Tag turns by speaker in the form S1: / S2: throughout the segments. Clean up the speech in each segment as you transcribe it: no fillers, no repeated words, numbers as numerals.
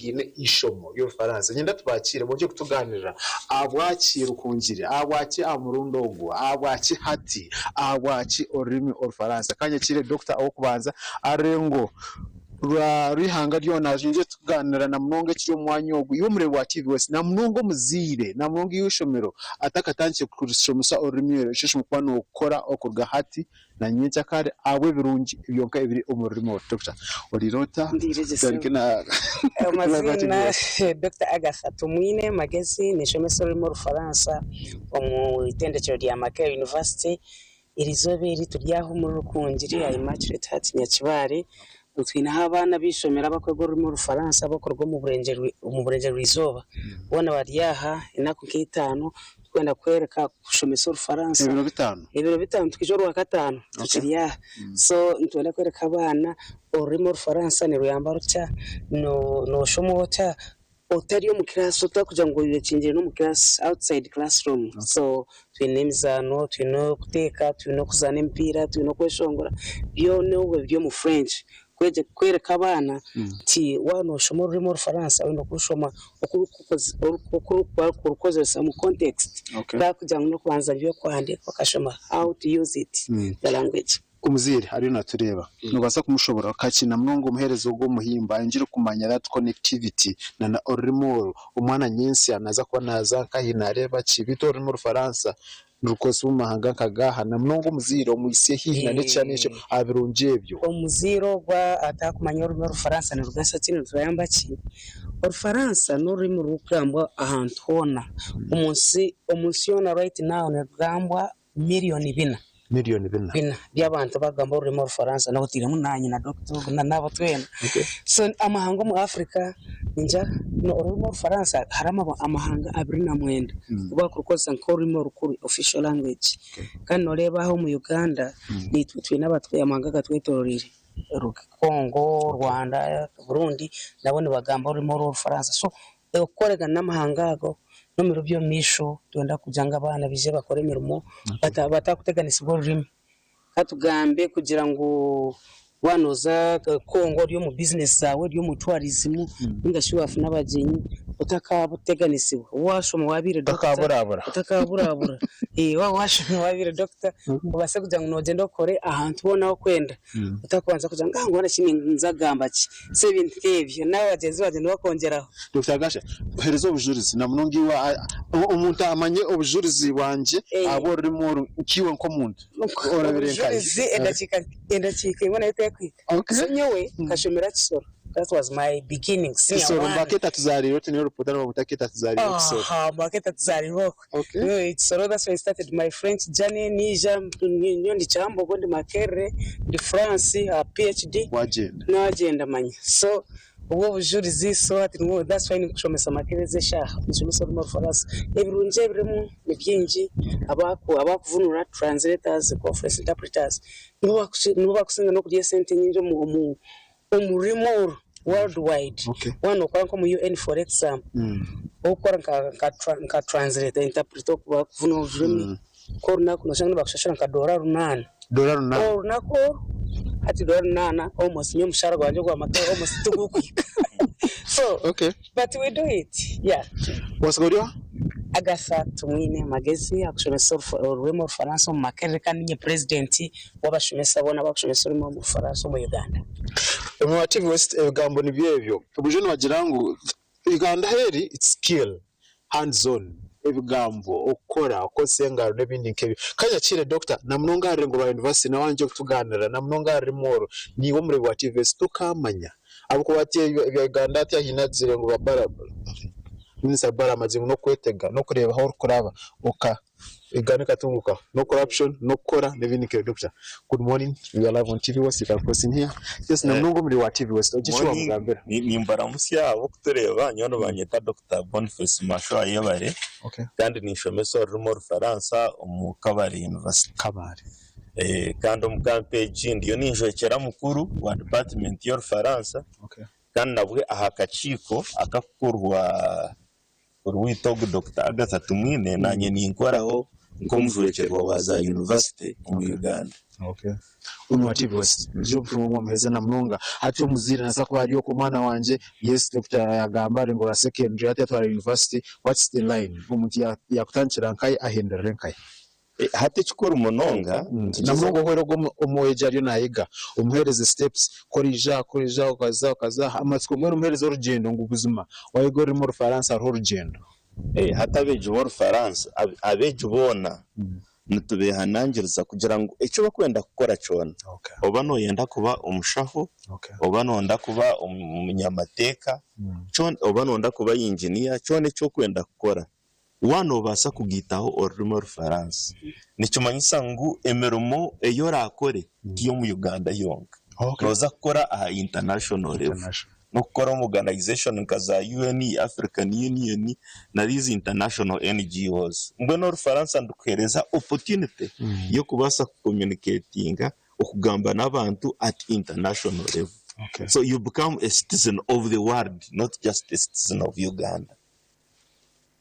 S1: gaine eishomo ry'Orufaransa. Niinyenda tubakiire mwongye kutugaanirira ahabwaki Rukungiri, ahabwaki aha murundi ogu, ahabwaki hati, ahabwaki orurimi Orufaransa. Ka nyakiire Dokita ow'okubanza aha rurengo rwa rw'eihanga ryona aije kutugaanirira na munonga ekiri omu mwanya ogu. Iwe omureebi wa TV West na munonga omuzaire, na munonga iwe eishomero atakatandikire kushomesa orurimi oru, ekyo oshemereire kuba nookora okuruga hati na nyenkyakare ahabw'ebirungi byonka ebiri omu rurimi oru. Dokita, oriire ota?
S2: Ndiire gye
S1: Tutandike
S2: sebo.
S1: na
S2: Amaziina, Dokita Agatha Tumwine Magezi, ninshomesa orurimi Orufaransa omu itendekyero rya Makerere University. Erizooba eri turi aha omuri Rukungiri aha Immaculate Heart Nyakibare, twineho abaana b'eishomero abakwega orurimi Orufaransa abarikuruga omu burengyerwa izooba. Boona bari aha enaku nk'eitaano Turikwenda kworeka kushomesa Orufaransa.
S1: Ebiro bitaano?
S2: Ebiro bitaano, tukaija Orwakataano tukiri aha. So nitwenda kworeka abaana orurimi Orufaransa niruyamba ruta, nooshoma ota otari omu kiraasi otarikugira ngu oyekingire n'omu kiraasi outside classroom. So twine emizaano, twine okuteeka, twine okuzaana emipiira, twine okweshongora, byona obwo biri omu French. Kworeka abaana nti waaba nooshoma orurimi Orufaransa oine kurushoma oku orikurukozesa omu context kugira ngu n'okubanza by'okuhandiika okashoma how to use it the language.
S1: Omuzaire ariyo natureeba nobaasa kumushoborora kakye na munonga omuheereza ogwo omuhimbo ayongyere kumanya that connectivity na na orurimi oru omwana nyentsya naza kuba naza nkahi nareeba ki beitu orurimi orufaransa Nirukozesibwa omu mahanga nka gaaha na munonga omuzaire omwitsye haihi na n'ekishushani ekyo aha birungi ebyo.
S2: Omuzaire ogwo atarikumanya orurimi Orufaransa nirugasa ki, nirutuyamba ki? Orufaransa n'orurimi orurikugambwa ahantu hoona omu nsi, omu nsi yoona right now nirugambwa miriyoni bina.
S1: Miriyoni bina.
S2: Bina by'abantu abarikugamba orurimi Orufaransa n'obu otairemu naanye na Dokita ogu na n'abo twena. So amahanga omu Africa Ningira orurimi Orufaransa harimu amahanga 29 agu barikurukozesa nk'orurimi orukuru, official language. Kandi nooreeba aha omu Uganda naitwe twine amahanga agatwetooroire, Congo, Rwanda, Burundi nabo nibagamba orurimi oru Orufaransa. So okukoragana n'amahanga ago n'omu biro by'omumaisho nitwenda kugira ngu abaana baije bakore emirimo batakuteganisibwa orurimi. Ka tugambe kugira ngu waaba nooza Congo ori omu bizinesi zaawe, ori omu tourism ninga shi waafuna abagyenyi otakateganisibwa. Waashoma waabaire doctor,
S1: Otakaburabura.
S2: otakaburabura. Waaba waashoma waabaire doctor obaase kugira ngu noogyenda okore ahantu hoona ahu orikwenda otarikubanza kugira ngu mbwenu shi ninza kugamba ki? So ebintu nk'ebyo naabo bagyenzi bangye nibakwongyeraho.
S1: Dokita Gasha, Ohereze obujurizi na munonga iwe omuntu amanye obujurizi bwangye ahabw'orurimi oru nk'iwe nk'omuntu orabire nkahi?
S2: Obujurizi edakiika edakiika emwe nayo tekuhika. So nyowe nkashomera Kisoro that was my beginning senior
S1: Kisoro
S2: one.
S1: Mbaketa tuzarirwe oti niyo Ruputa nibaguta Keta tuzarirwe Kisoro.
S2: Aha Mbaketa tuzarirwe okwe. Nyowe Kisoro that's where I started my French journey naija nyowe ndi Kyambogo ndi Makerere ndi France aha PhD.
S1: Wagyenda.
S2: Nagyenda manya so Obwo obujurizi so hati nibwo that's why ninkushomesa Makerere ezi eshaaha ninshomesa orurimi Orufaransa. Ebirungi ebirimu ni bingi abaku abakuvunura, translators, conference interpreters, nibo bakuki nibo bakusinga n'okurya esente nyingi omu omu omu rurimi oru world wide.
S1: Okay.
S2: Waaba nookora nk'omu UN for example, orikukora nka nka tra nka translator, interpreter okuvunura orurimi, nk'orunaku nooshanga nibakushashura nka doora runaana.
S1: Doora runaana.
S2: Orunaku oru hati doora runaana almost nyowe omushaara gwangye ogwa Makerere almost tigukuhika so
S1: Okay.
S2: but we do it yeah.
S1: Wasiga ori oha?
S2: Agatha Tumwine Magezi akushomesa orurimi Orufaransa omu Makerere kandi ninye purezidenti w'abashomesa boona abakushomesa orurimi Orufaransa omu Uganda.
S1: Omu wa TV West ebigambo nibyo ebyo. Burijo nibagira ngu Uganda ahu eri it's skill, hands on, ebigambo, okukora, okukozesa engaro n'ebindi nk'ebyo. Ka nyakiire Doctor, na munonga aha rurengo rwa university nawe angye kutugaanirira na munonga aha rurimi oru, niiwe omureebi wa TVS tokaamanya. Ahabw'okuba hati ebya Uganda hati ahi agizire ngu ba Minisita Balaam agizire ngu n'okwetega n'okureeba ahu orikuraba oka. Uganda ekatunguka no corruption no kukora nebindi nkebyo Doctor good morning we are live on TV West you can cross in here yes na munonga omuri wa TV West ogye
S3: Morning,
S1: ekiwamugambira.
S3: Nimbaramutsya abarikutureeba nyowe nibanyeta Dokita Boniface Masho Ayebare
S1: Okay.
S3: kandi ninshomesa orurimi orufaransa omu Kabale University.
S1: Kabale.
S3: Kandi omu kampa egi ndiyo ninjwekyera mukuru wa department y'orufaransa
S1: Okay.
S3: kandi nabwe aha kakiiko akakukurwa Mukuru waitu ogu Dokita Agatha Tumwine naanye ninkoraho nk'omujwekyerwa wa za yunivasite omu Uganda.
S1: Onu wa TV West nigira obutumwa obu wamuheereza na munonga hati omuzaire naabaasa kuba ari okwo omwana wangye yes doctor yagamba ari ngu owa secondary hati yatwara university what's the line omuntu yakutandikira nkahi ahenderere nkahi?
S3: Hati ekikuru munonga
S1: Na munonga ohwere ogwo omwegi ariyo nayega omuheereze steps ku oraija aha ku oraija aha okaza aha okaza aha amatsiko mbwenu omuheereze orugyendo ngu buzima wayega orurimi orufaransa hariho orugyendo.
S3: Hati abeegi b'orufaransa abeegi boona nitubeehanangiriza kugira ngu eki barikwenda kukora kyona, oba nooyenda kuba omushaho, oba nooyenda kuba omunyamateeka, oba nooyenda kuba yinginiya, kyona eki orikwenda kukora, waaba noobaasa kugaitaho orurimi Orufaransa, nikimanyisa ngu emirimo ei oraakore ti y'omu Uganda yonka. Nooza kukora aha international level. N'okukora omu organization nka za UN, African Union na these international NGOs. Mbwenu Orufaransa nirukuheereza opportunity y'okubaasa ku communicatinga, okugamba n'abantu at international level. So you become a citizen of the world not just a citizen of Uganda.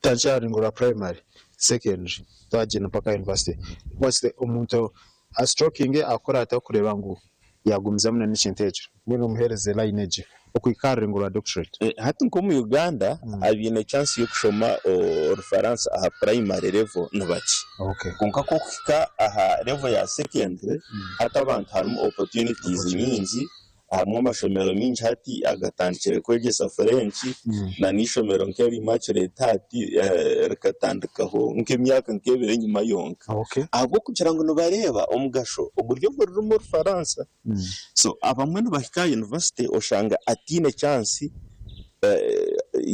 S1: Tutakyari ngu orwa primary, secondary twagyenda mpaka university. What's the omuntu a strokinge akore ata kureeba ngu yagumizamu na n'ekintu ekyo? Mbwenu omuhereze line egyo okuhika aha rurengo rwa doctorate.
S3: Hati nk'omu Uganda abaine chance y'okushoma orufaransa aha primary level ni bakye. Kwonka ku okuhika aha level ya secondary hati abantu harimu opportunities nyingi Harimu amashomero maingi hati agatandikire kwegyesa French na n'eishomero nk'eri Immaculate hati rikatandikaho nk'emyaka nk'ebiri enyima yonka ahabw'okugira ngu nibareeba omugasho oguri omu rurimi Orufaransa. So abamwe nibahika aha yunivasite oshanga ataine chance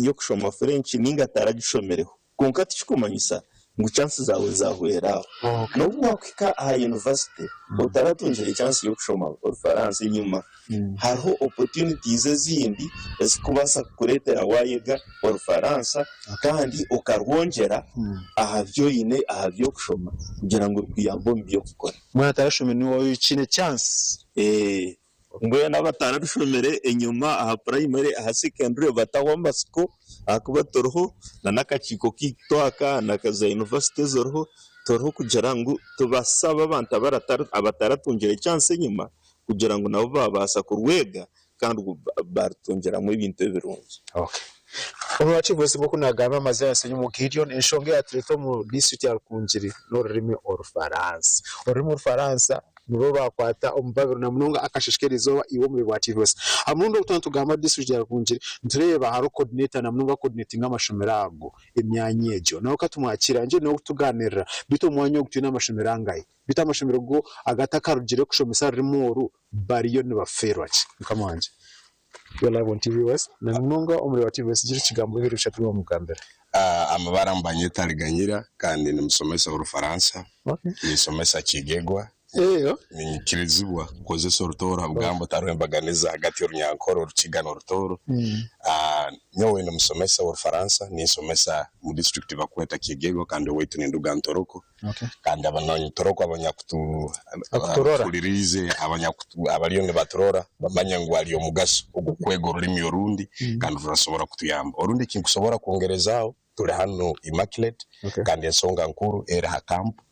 S3: y'okushoma French ninga ataragishomireho. Kwonka tikikumanyisa ngu chansi zaawe zaahwera aho. N'obu waakuhika aha yunivasite otaratungire chansi y'okushoma Orufaransa enyima, hariho opportunities ezindi ezirikubaasa kukureetera waayega Orufaransa kandi okarwongyera aha bi oine aha by'okushoma kugira ngu rukuyambe omu by'okukora.
S1: Mbwenu atarashomire niiwe okiine chansi.
S3: Mbwenu abatararushomire enyima aha purayimare aha sekendure batahwa amatsiko ahakuba turiho n'akakiiko kaitu aka na za yunivasite eziriho turiho kugira ngu tubasabe abantu abataratungire chansi enyima kugira ngu nabo baabaasa kurwega kandi baarutungiramu ebintu ebirungi.
S1: Omu Bwesige oku naagamba amazima Ssenyonyi Gideon, enshonga eyatureeta omu disiturikiti ya Rukungiri n'orurimi Orufaransa. Orurimi Orufaransa nirwo rwakwata omu babiro na munonga akasheeshe k'eriizooba iwe omureebi wa TV West. Aha murundi ogu twaba nitugamba disiturikiti ya Rukungiri nitureeba hariho coordinator na munonga acoordinatinga amashomero ago emyanya egyo. Nawe katumwakiire aije nawe kutugaanirira beitu omu mwanya ogu twine amashomero angahi? Beitu amashomero go agatakarugire kushomesa rurimi oru bariyo nibafeerwa ki? Mukama wangye. You're live on TV West na munonga omuri wa TV West gira ekigambo bibiri bishatu ebi wamugambira.
S4: Amabara nibanyeta Liganyira kandi ndi musomesa w'Orufaransa. Ninsomesa Kyegegwa. Ninyikirizibwa kukozesa Orutooro ahabw'okugambo tihariho embaganiza ahagati y'Orunyankore, Orukiga n'Orutooro. Nyowe ndi musomesa w'Orufaransa, ninsomesa omu disiturikiti bakweta Kyegegwa kandi owaitu ninduga Ntoroko. Kandi abanyatoroko abanyakutuhuririize, abariyo nibaturora bamanye ngu hariyo omugaso ogw'okwega orulimi orundi kandi rurasobora kutuyamba. Orundi eki nkusobora kwongerezaaho, turi hanu Immaculate kandi ensonga nkuru eri ha kampu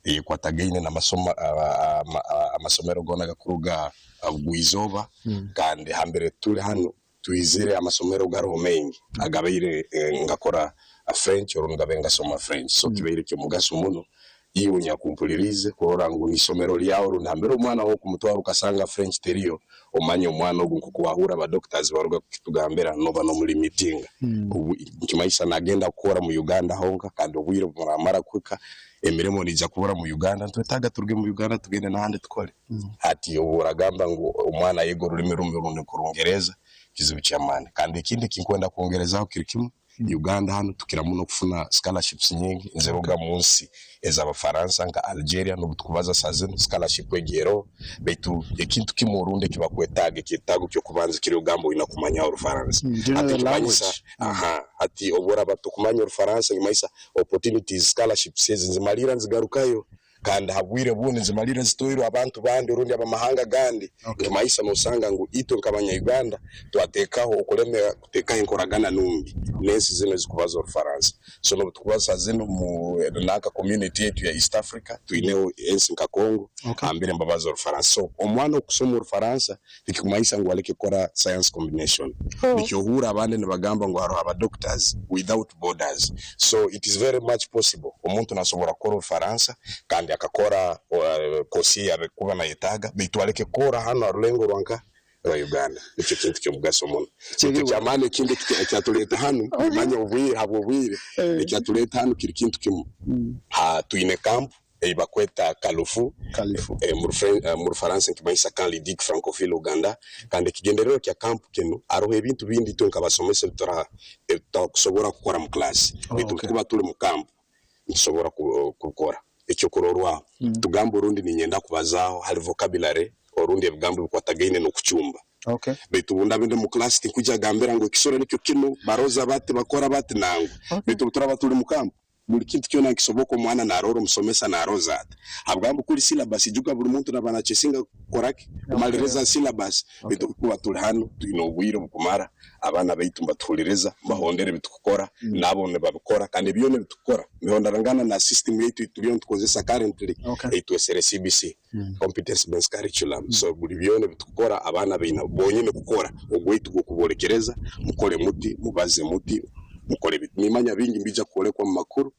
S4: eyekwatagaine n'amasomero goona agakuruga Bugwa-izooba kandi hambere turi hanu Twizire amasomero gariho maingi agabaire ngakora French orundi ngabaire ngasoma French so kibaire ky'omugaso muno iwe nyakumpuliriize kurora ngu n'isomero ryawe rundi hambere omwana wawe kumutwara okasanga French teriyo omanye omwana ogu nk'oku wahurra ba doctors baruga kukitugambira noba n'omulimitinga obu nikimanyisa nagenda kukora mu Uganda honka kandi obwire obu buramara kuhika emirimo neija kubura mu Uganda nitwetaaga turuge mu Uganda tugende n'ahandi tukore. Hati obu oragamba ngu omwana ayege orulimi rumwe orundi nk'Orungereza, kizibu ky'amaani. Kandi ekindi eki nkwenda kwongerezaho kiri kimu, Uganda hanu tukira muno kufuna scholarships nyingi niziruga mu nsi ez'Abafaransa nka Algeria n'obu tukubaza saaha zinu scholarship egi eroho baitu ekintu kimu orundi eki bakwetaaga ekyetaago ky'okubanza kiri ogamba oine kumanya Orufaransa.
S1: Do you know
S4: Hati
S1: the
S4: nikimanyisa
S1: language?
S4: aha hati obu oraba tokumanya Orufaransa nikimanyisa opportunities scholarships ezi nizimaliira nizigarukayo. Kandi ha bwire bundi nizimalirra zitwairwe abantu bandi rundi ab'amahanga agandi. Nikimanyisa nosanga ngu itwe nk'abanya-Uganda twateekaho okulemera kuteekaho enkoragana nungi n'ensi zinu ezikubaza Orufaransa. So n'obutukuba zinu mu nanka community yaitu ya East Africa twineho ensi nka Congo hambere nibabaza Orufaransa. So omwana okusoma Orufaransa tikikumanyisa ngu aleke kukora science combination. Nikyo ohuura abandi nibagamba ngu haroho aba doctors without borders. So it is very much possible omuntu nasobora kukora Orufaransa kandi akakora course ye eyarikuba nayetaaga beitu aleke kukora hanu aha rurengo rwa nka rwa Uganda. Nikyo kintu ky'omugaso muno. Beitu eky'amaani ekindi ekyatureeta hanu, nimanya obwire habw'obwire, ekyatureeta hanu kiri kintu kimwe. Twine camp ei bakweta Kalufu, omu Rufaransa nikimanyisa Camp Ludique Francophile Ouganda, kandi ekigendererwa kya camp kinu haroho ebintu bingi itwe nk'abasomesa ebitutakusobora kukora mu class, beitu obu tukuba turi mu camp nitusobora kubikora. Ekyokurorwaho, tugambe orundi niinyenda kubazaaho hali vocabulary orundi ebigambo ebikwatagaine n'okucumba. Baitu obu ndaaba ndi omu class tinkwija kugambira ngu ekisoro nikyo kinu, baroza bati, bakora bati, nangwa. Baitu obu turaaba turi mu camp, buli kintu kyona nikisoboka omwana naroora omusomesa naroza ati. Habwambu kuri syllabus ijuka buli muntu naaba nachesinga kukora ki? Kumaliriza syllabus. Baitu obu tukuba turi hanu, twine obwire obukumara, abaana baitu nibatuhuliriza, nibahondera ebi tukukora, nabo nibabikora kandi byona ebi tukukora nibihonderangana na system yaitu ei turiyo nitukozesa currently ei twesere CBC, Competence Based Curriculum. So buri byona ebi tukukora abaana baine bonyine kukora, ogwaitu gw'okuborekyereza mukore muti, mubaze muti, mukore biti. Nimanya bingi nibiija kworekwa omu makuru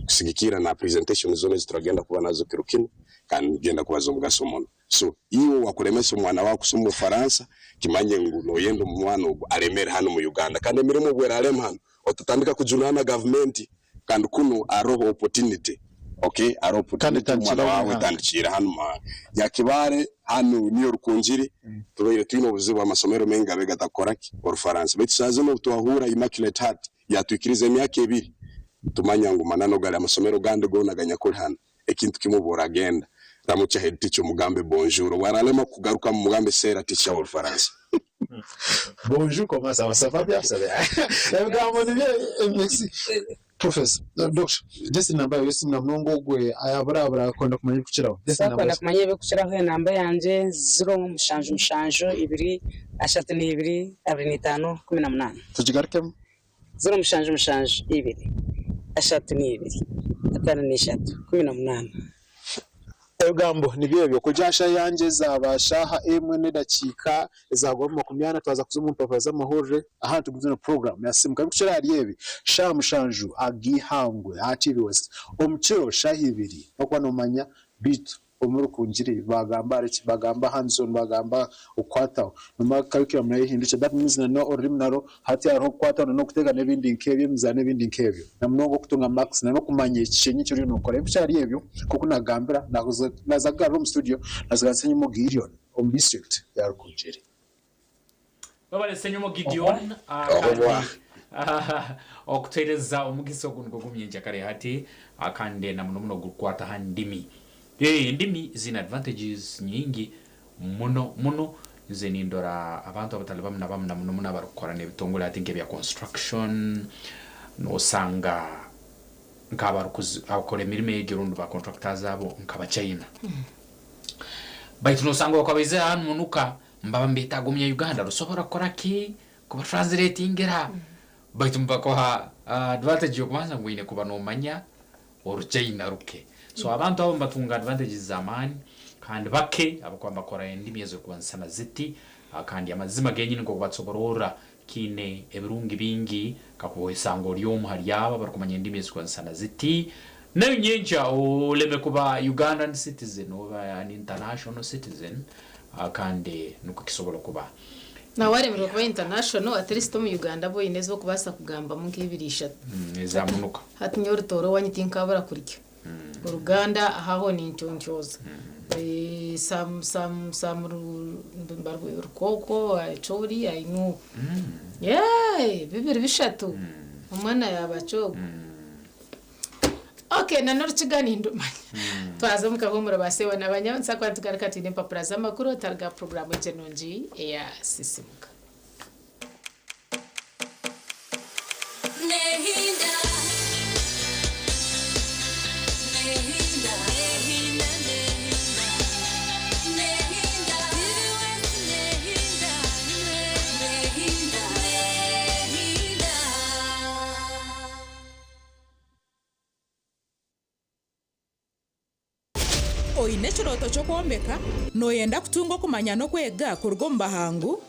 S4: kusigikirra na presentation zoona ezi turagenda kuba nazo kiro kinu kandi nigenda kuba z'omugaso muno. So iwe owakulemesa omwana waawe kusoma Orufaransa, kimanye ngu noyenda omwana ogu alemere hanu mu Uganda. Kandi emirimo obu eralema hanu, otatandika kujunaana gavumenti kandi kunu haroho opportunity. Okay, haroho
S1: Kandi
S4: opportunity omwana
S1: etandikire
S4: waawe
S1: omu ihanga.
S4: etandikiire hanu mu mahanga. Nyakibale hanu niyo Rukungiri, tubaire twine obuzibu amasomero maingi gabaire gatakukora ki? Orufaransa. Baitu saaha zinu obu twahurra Immaculate Heart yatwikiriza emyaka ebiri, tumanya ngu mananu gali amasomero gandi goona aganyakuli hanu Ekintu kimwe obu oragenda, ramukya head teacher omugambe bonjour. Obu aralema kukugarukamu mugambe seera teacher w'Orufaransa.
S1: Bonjour comment ça va? Ça va bien? Ça va. Ebigambo nibyo merci. Professor, Doctor, just enamba yawe y'esimu na munonga ogwe ayaburabura akwenda kumanya ebirikukiraho. Just enamba
S2: Akwenda kumanya ebirikukiraho enamba yangye ziro mushanju mushanju ibiri ashatu n'ibiri abiri n'itaano 18.
S1: Tugigarukemu.
S2: 0 7 7 2 32 53 18.
S1: Ebigambo nibyo ebyo, Kugira shaaha yangye zaaba shaaha emwe n'edakiika ezaagwamu 40 twaza kuza omu mpapura z'amahurire aha nitugumizamu na puroguraamu ya Simuka. Ebirikukira ahari ebi, shaaha mushanju ag'eihangwe aha TV West, omu kiro shaaha ibiri n'okuba noomanya beitu Omu Rukungiri bagamba ahari ki? Bagamba hands on, bagamba okukwataho. Nomara curriculum nayo ehindukire that means na n'orurimi narwo hati hariho okukwataho na n'okuteega n'ebindi nk'ebyo, emizaano n'ebindi nk'ebyo. Na munonga okutunga marks na n'okumanya ekishenyi eki oriyo nookora. Ebirikukira ahari ebyo, nk'oku naagambira, naaza kugarura omu studio, naaza Nsenyimo Gideon omu district ya Rukungiri.
S5: Webale Ssenyomo Gideon kandi okutuhereza omugisa ogu nigwo gumye kare hati kandi na muno muno ogurukukwata ha ndimi. Endimi ziine advantages nyingi muno muno nze nindora abantu abatali bamu na bamu na muno muno abarukukora n'ebitongole hati nk'ebya construction nosanga nk'abarukukora emirimo egi rundi ba contractors abo nk'abachina baitu nosanga obu hanu munuka Mbaba nibetaaga omunya-Uganda rusobora kukora ki? Kuba translatingira. Baitu nibakuha advantage y'okubanza ngu oine kuba nomanya Oruchaina ruke. So abantu abo nibatunga advantages z'amaani kandi bake abakuba nibakora endimi ezirikuba nizisana ziti kandi amazima genyini nk'oku batusobororra kiine ebirungi bingi kakuba oyesanga ori omu hali abo abarukumanya endimi ezirikuba nizisana ziti. Nayo nyenkya oleme kuba Ugandan citizen oba an international citizen kandi nukwo kisobora kuba.
S6: Na waremerwa kuba international at least omu Uganda bo oine ez'okubaasa kugambamu nk'ebiri ishatu.
S5: Eza munuka.
S6: Hati nyowe orutooro owanyu tinkabura kurya. Oruganda ahaho ninconcooza. Some some some Rukooko, Acholi I know. Yeeh bibiri bishatu omwana yaaba Acholi. Ok na n'orukiga nindumanya. Twaza omu kahuumuro ba sebo na banyabo nituza kuba nitugaruka twine empapura z'amakuru otaruga aha puroguraamu egi enungi eya Sisimuka.
S7: Oine ekirooto ky'okwombeka? Nooyenda kutunga okumanya n'okwega kuruga omu bahangu?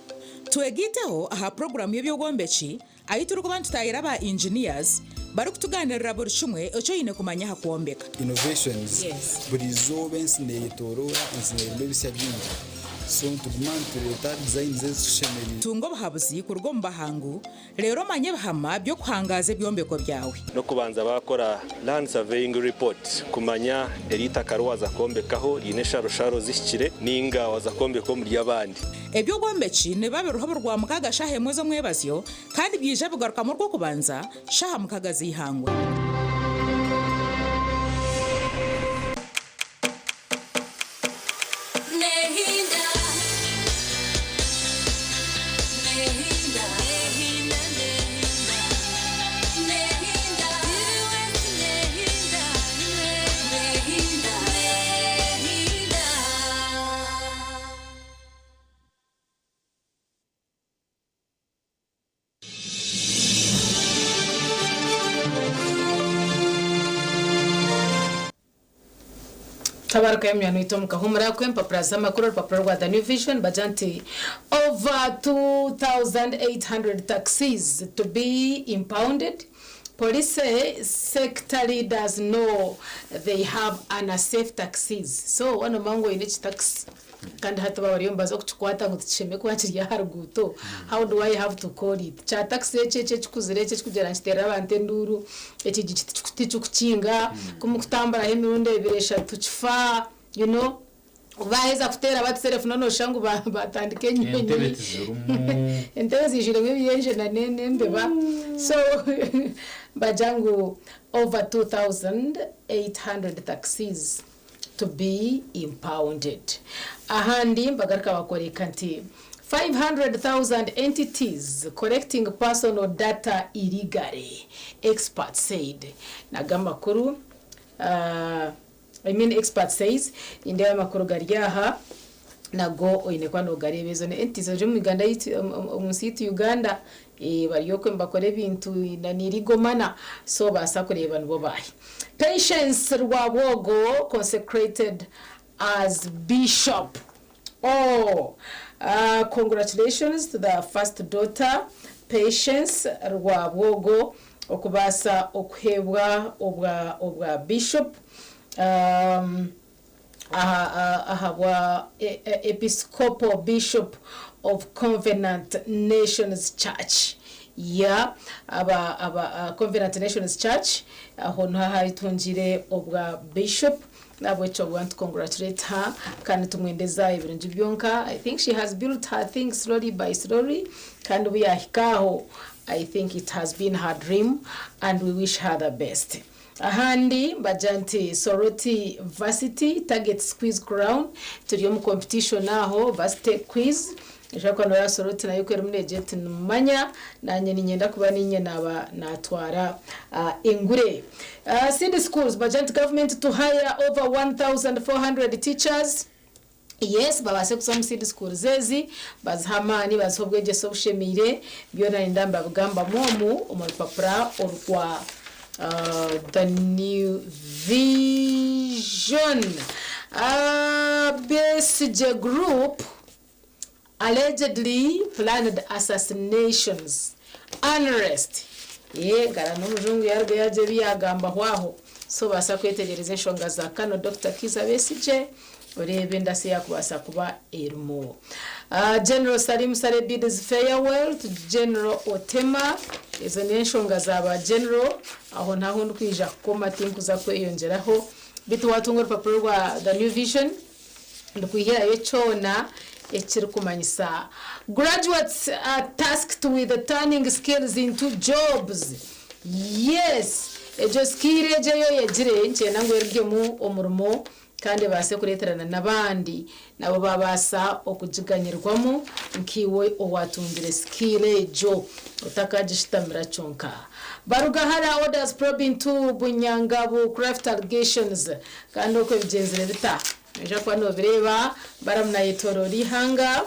S7: Twegaiteho aha puroguraamu y'eby'obwombeki ahu turikuba nitutaahira aba engineers barikutugaaniirira buri kimwe eki oine kumanya aha kwombeka.
S8: Innovations, Buri izooba ensi neyetoroora, ensi nerimu ebisya bingi so nituguma nitureeta designs ezitushemereire.
S7: Tunga obuhabuzi kuruga omu bahangu Reero omanye ebihama by'okuhangaaza ebyombeko byawe.
S9: N'okubanza baakora Land Surveying Report kumanya eri itaka ri waaza kwombekaho riine ensharosharo zihikire nainga waaza kwombeka omuri abandi.
S7: Eby'obwombeki nibiba biriho buri Rwamukaaga shaaha emwe z'omwebazyo kandi byaija bigarukamu Orwokubanza shaaha mukaga z'eihangwe.
S6: Tabaruka y'omunywani waitu omu kahumura kw'empapura z'amakuru orupapura rwa The New Vision bagira nti Over 2,800 taxis to be impounded, Police sector leaders know they have unsafe taxis. So waaba nomanya ngu oine ekitakisi Kandi hati baaba bariyo nibaza kukikwata ngu tikishemereire kuba kiri aha ruguuto, how do I have to call it? Kya takisi eki eki ekikuzire eki ekirikugyenda nikiteerera abantu enduuru, ekiigi tikikukinga, ku murikutamburaho emirundi ebiri eshatu kifa, you know. Baaheza kuteera bati serefu nooshusha ngu baatandika
S5: Entebe
S6: enyonyi.
S5: tizirimu.
S6: Entebe ziijwiremu ebiyenje n'embeba. So nibagira ngu over 2,800 taxis. to be impounded. Ahandi mbagaruka bakoreka nti 500,000 entities collecting personal data illegally, expert said. Nago amakuru uh, I mean expert says, nindeeba amakuru gari aha nago oine kuba nogareeba ezo ni entities eziri omu Uganda yaitu omu nsi yaitu Uganda bari okwe nibakora ebintu na ni illegal manner so obaasa kureeba nibo baahi. Patience Rwabwogo consecrated as Bishop Oh congratulations to the first daughter Patience Rwabwogo okubaasa okuheebwa obwa obwa Bishop aha ahabwa Episcopal Bishop of Covenant Nations Church ya aba aba Covenant Nations Church aho niho ahaitungire obwa Bishop nahabwekyo we want to congratulate her kandi nitumwendeza ebirungi byonka I think she has built her thing slowly by slowly kandi obu yahika aho I think it has been her dream and we wish her the best. Ahandi mbagira nti Soroti Varsity targets quiz crown turi omu competition aho Varsity quiz noshobora kuba noreeba Soroti nayo ku erimu negira eti nimumanya nanye ninyenda kuba ninye naba natwara engure. Seed schools mbagira nti government to hire over 1400 teachers. Yes, babaase kuza omu seed schools ezi, bazihe amaani, bazihe obwegyese obushemeire, byona ninda nibabigambamu omu omu rupapura orwa The New Vision. Besigye Group Allegedly planned assassinations, unrest Eeh gara n'omujungu yaruga yagira ebi yagambaho aho so obaasa kwetegyereza enshonga za Kano Dokita Kiiza Besigye oreebe endasi eyakubaasa kuba erimu. General Salim Saleh bids farewell to General Otema Ezo n'enshonga za ba General aho niho ahu ndikwija kukoma tinkuza kweyongyeraho beitu watunga orupapura rwa The New Vision Ndikwihirayo kyona ekirikumanyisa Graduates are tasked with turning skills into jobs Yes! Egyo skill egyo ei oyegire nikyenda ngu erugyemu omurimo kandi ebaase kureeterana n'abandi nabo baabaasa okugiganyirwamu nkaiwe owaatungire skill egyo otakagishutamira kyonka. Barugahara orders probe into Bunyangabu craft allegations Kandi okwo ebigyenzire bita? Noija kuba noobireeba, Balamu naayetooroora eihanga.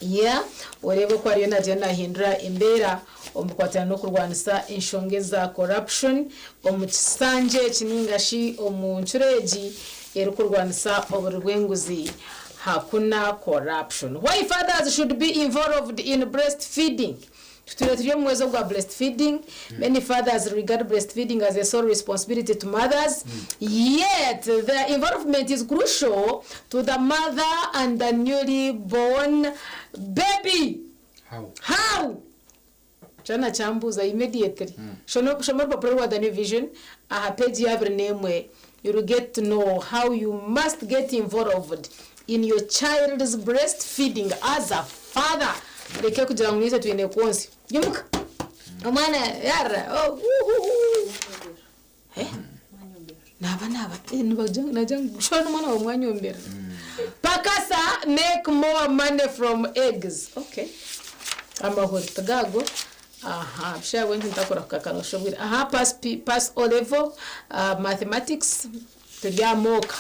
S6: Yeah, oreebe oku ariyo nagyenda nahindura embeera omu bikwatiraine n'okurwanisa enshonga eza corruption omu kisanja eki ninga shi omu ncuro egi erikurwanisa oburi bw'enguzi Hakuna corruption. Why fathers should be involved in breastfeeding. Tutwire turi omu mwezi ogwa breastfeeding, many fathers regard breastfeeding as a sole responsibility to mothers, yet their involvement is crucial to the mother and the newly born baby.
S5: How?
S6: How? Kyana kyambuuza immediately. Shoma shoma orupapura rwa The New Vision aha page ya 21, you'll get to know how you must get involved in your child's breastfeeding as a father. Mureke kugira ngu naitwe twine kwontsya. Imuka! Omwana yarira, oh, wuhuhu. Eh? Naaba naaba eh, nibagira ngu nagira ngu shwana n'omwana waawe mwanyombera. Pakasa make more money from eggs. Okay. Amahuri tigago. Aha, busha ahabw'enki ntakora kukakana oshusha obwire. Aha, pass P, pass O level, uh, mathematics, turi aha mooka.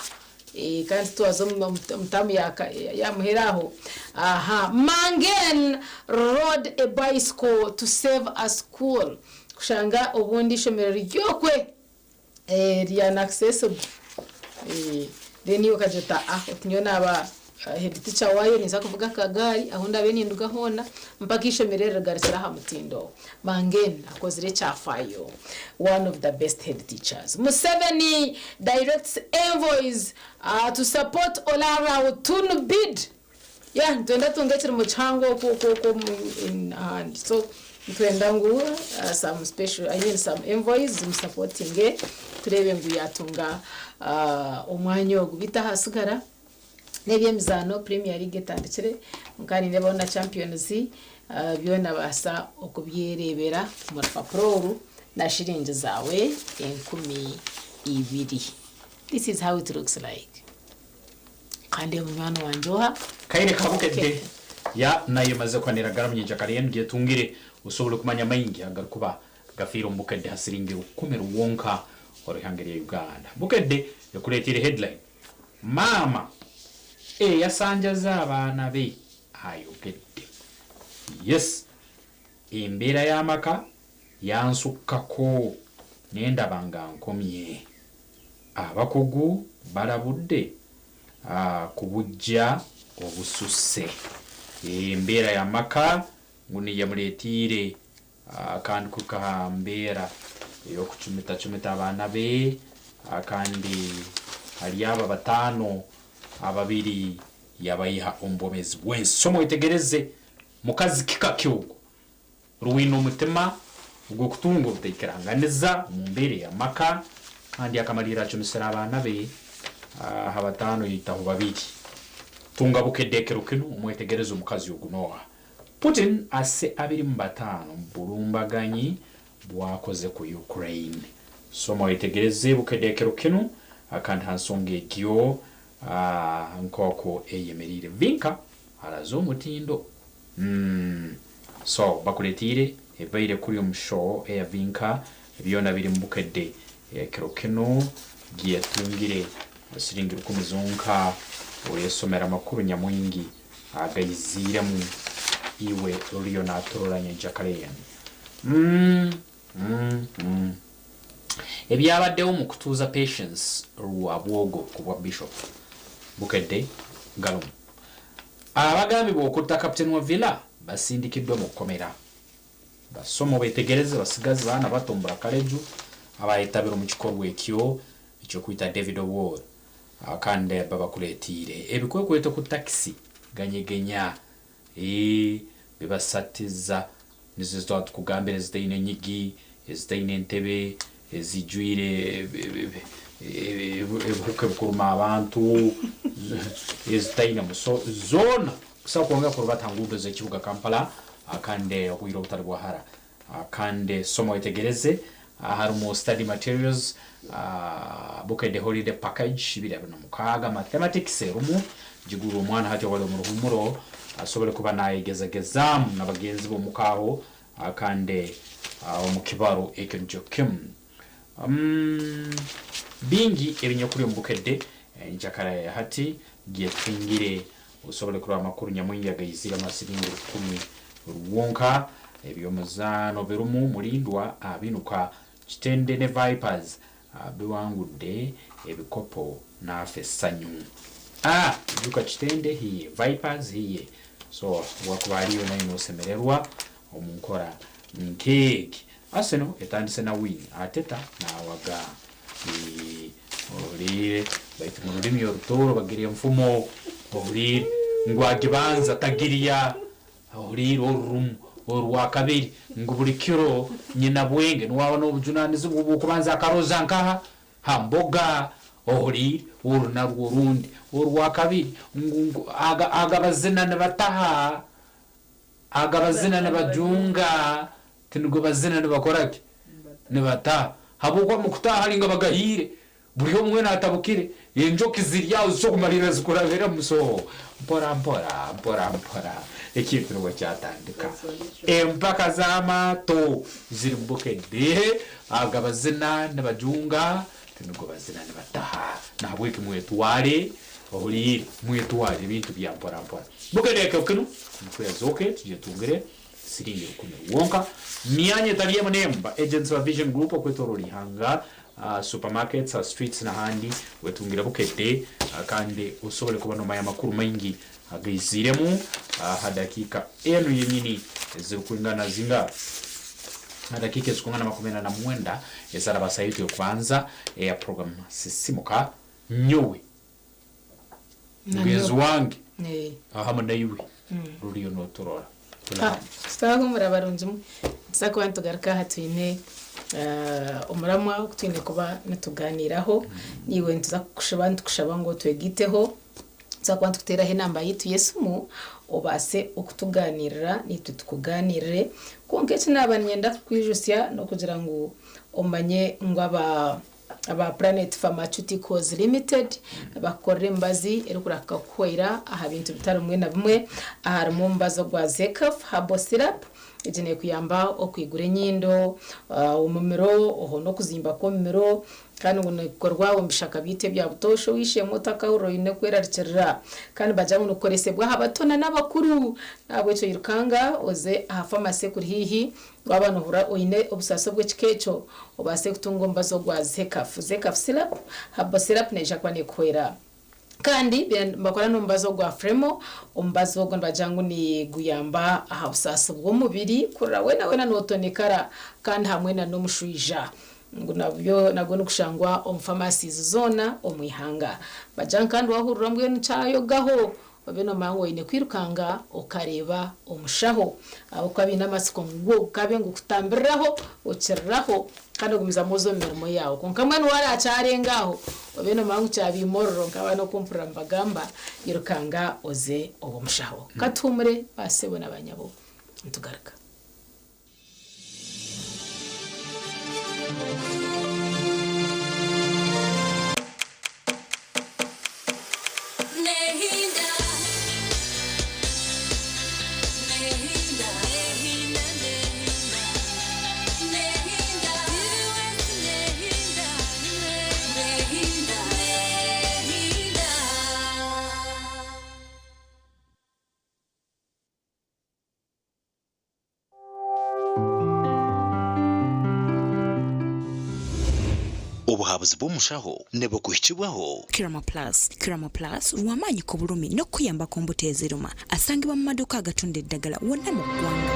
S6: Eh, kandi titwaza omu omu omu taamu ya ka ya muheru aho. Aha, Mangen rode a bicycle to save a school. Kushanga obundi eishomero riri okwe. Riri unaccessible then iwe okagira oti aa oti nyowe naaba head teacher waayo ninza kuvuga akagaari ahu ndaabe ninduga hoona mpaka eishomero eri rigarukire aha mutindo. Mangen akozire ekyafaayo one of the best head teachers. Museveni directs envoys to support Olara Otunnu bid. Yeah nitwenda tunge ekirimo kihango oku oku oku omu ahandi so nitwenda ngu some special I mean some envoys zimusapotinge tureebe ngu yatunga omwanya ogu beitu ahasigara n'eby'emizaano premier league etandikire kwonka nindeebaho na champions byona baasa okubyereebera omu rupapura oru na shiringi zaawe 2000 this is how it looks like. Kandi munywani wangye oha?
S5: Kaire ka Bukedde ya nayo emaze kuba neragara omu kare enu gyetungire osobole kumanya maingi agarikuba gafiire omu Bukedde ha siringi rukumi rwonka orw'ihanga erya Uganda. Bukedde ekureteire headline, Maama eyasanjaze abaana be ayogedde. Yes, embeera y'amaka yansukkako nendaba nga nkomye. Abakugu balabudde ku buggya obususse. Embeera y'amaka ngu niyo emureeteire kandi kuhika aha mbeera ey'okucumitacumita abaana be kandi ahari abo abataano, ababiri yabaiha omu bwomeezi bw'ensi. So mwetegyereze mukazi kika ki ogwo? Rwine omutima ogw'okutunga obutaikiranganiza omu mbeera ey'amaka, kandi akamariirira acumisire abaana be aha bataano yaitaho babiri. Tunga Bukedde ekiro kinu omwetegereze omukazi ogu n'oha. Putin ase 25 omu burumbaganyi bwakoze ku Ukraine. Soma oyetegereze Bukedde ekiro kinu kandi ha nsonga egyo nk'oku eyemeriire. Vinka araze omutindo. Umm so bakuretiire ebaire kuri omu show eya Vinka byona biri mu Bukedde ekiro kinu gyetungire siringi rukumi zonka oyesomera amakuru nyamwingi agaiziiremu iwe ruriyo naturora nyenkyakare enu umm umm umm Ebyabaddewo mu kutuuza Patience Rwabwogo ku bwa Bishop Bukedde Galumu. Abagambibwa okutta kaputeni wa Villa basindikiddwa mu kkomera. Basoma obetegereze basigazi baana bato omu Burakaleju abayetabire omu kikorwa ekyo eky'okwita David Owor kandi babakuretiire ebikwekweto ku takisi ganyegenya Eeh bibasatiza nizo ezi twaba tukugambira ezitaine enyigi, ezitaine entebe, ezijwire ebihuka ebikuruma abantu, ezitaine muso zoona kusobola kwongera kurubata ha nguudo z'ekibuga Kampala kandi obwire obutali bwa hara. Kandi soma oyetegereze harimu study materials, Bukedde holiday package 2026, mathematics erumu, gigurre omwana hati owali omu ruhumuro asobole kuba nayegezagezaamu na bagenzi be omuka aho kandi omu kibaru ekyo nikyo kimu. Bingi ebinyakuli omu Bukedde enjakara ya hati gyetungire. Osobole kurora amakuru nyamwingi agaizire amasiringi 1000 rwonka. Eby'omuzaano birimu Mulindwa abinuka Kitende ne Vipers biwangudde ebikopo naafa essanyu. Ah, ijuka Kitende hiye, Vipers hiye. So wakuba aliyo nayo nosemererwa omu nkora nk'egi. Arsenal etandise na win, Arteta nawaga. Eeh, ohuriire baitu mu rurimi orutooro bagira enfumo ohuriire ngu agibanza tagirya ohuriire orurumu orwakabiri ngu buri kiro nyina bwenge niwe aba n'obujunanizibwa obw'okubanza akaroza nkaha ha mboga ohuriire oru narwo orundi orwakabiri ngu ngu aga aga bazina nibataha Aga bazina nibajunga, tinigo bazina nibakora ki? Nibataha. Habw'okuba omu kutaha hari nga bagahiire, buri omwe weena atabukire, enjoki ziri aho zishokumarira zikurabiremu so mpora mpora, mpora mpora ekintu nibwo kyatandika. Empaka z'amaato ziri Bukedde, aga bazina nibajunga, tinigo bazina nibataha. Nahabweki mwetware Ohuriire, mwetware ebintu bya mpora mpora. Bukedde ekiro kinu nikwo ezooke tugyetungire siringi rukumi rwonka. Myanya etari emwe n'emwe ba agents ba Vision Group okwetoroora eihanga, supermarkets, streets n'ahandi wetungire Bukedde kandi osobole kuba nomanya amakuru maingi agaiziiremu aha dakiika enu yenyini ezirikwingana zinga? Aha dakiika ezirikwingana 49 ezaraba sayitu y'okubanza eya program Sisimuka. Nyowe, mugenzi wange, ahamu naiwe ruriyo noturora turi hamwe.
S6: Tutahuumura barungi mwe, nituza kuba nitugaruka aha twine omuramwa ogu twine kuba nitugaaniiraho. Naiwe nituza kukushuba nitukushaba ngu otwegaiteho, nituza kuba nitukuteeraho enamba yaitu y'esimu obaase okutugaaniirira naitwe tukugaaniirire. Kwonka eki naaba niinyenda kukwijutsya n'okugira ngu omanye ngu aba. Aba Planet Pharmaceuticals Limited bakukorera emibazi erikurahika kukuhwera aha bintu bitari bimwe na bimwe aharimu omubazi ogwa Zecaf Herbal Syrup. Egi nekuyamba okwigura enyindo, omumiro oho n'okuzimba kw'omumiro kandi ngu nigukorwa omu bishaka byaitu ebya butoosha ow'eishe-emwe otakahurira oine kwerarikirira. Kandi nibagira ngu nigukoresibwa aha bato na n'abakuru. N'ahabw'ekyo irukanga oze aha pharmacy ekuri haihi Waaba noohurira oine obusaasi obw'ekika ekyo, obaase kutunga omubazi ogwa Zecaf. Zecaf Syrup, Herbal Syrup neija kuba neekuhwera. Kandi nibakora n'omubazi ogwa Fremo. Omubazi ogwo nibagira ngu niguyamba aha busaasi bw'omubiri kurira weena weena nootonekara kandi hamwe na n'omushwija. Ngu nabyo nagwo nigushangwa omu pharmacies zoona omu ihanga. Nibagira ngu kandi waahurira mbwenu kyayogaho, Obe noomanya ngu oine kwirukanga okareeba omushaho ahabw'okuba baine amatsiko ngu okabe ngu kutambiriraho okiriraho kandi ogumizamu oza omu mirimo yaawe. Kwonka mbwenu waaraakyarenga aho, obe noomanya ngu kyabaima oruro nk'abaana oku mpurira nibagamba, irukanga oze ow'omushaho. Ka tuhuumure baasebo na baanyabo nitugaruka.
S10: Obuhabuzi bw'omushaho nibukuhikibwaho.
S11: Kirama Plus, Kirama Plus lw'amaanyi ku bulumi n'okukuyamba ku mbuto eziruma. Asangibwa mu maduuka agatunda eddagala wonna mu ggwanga.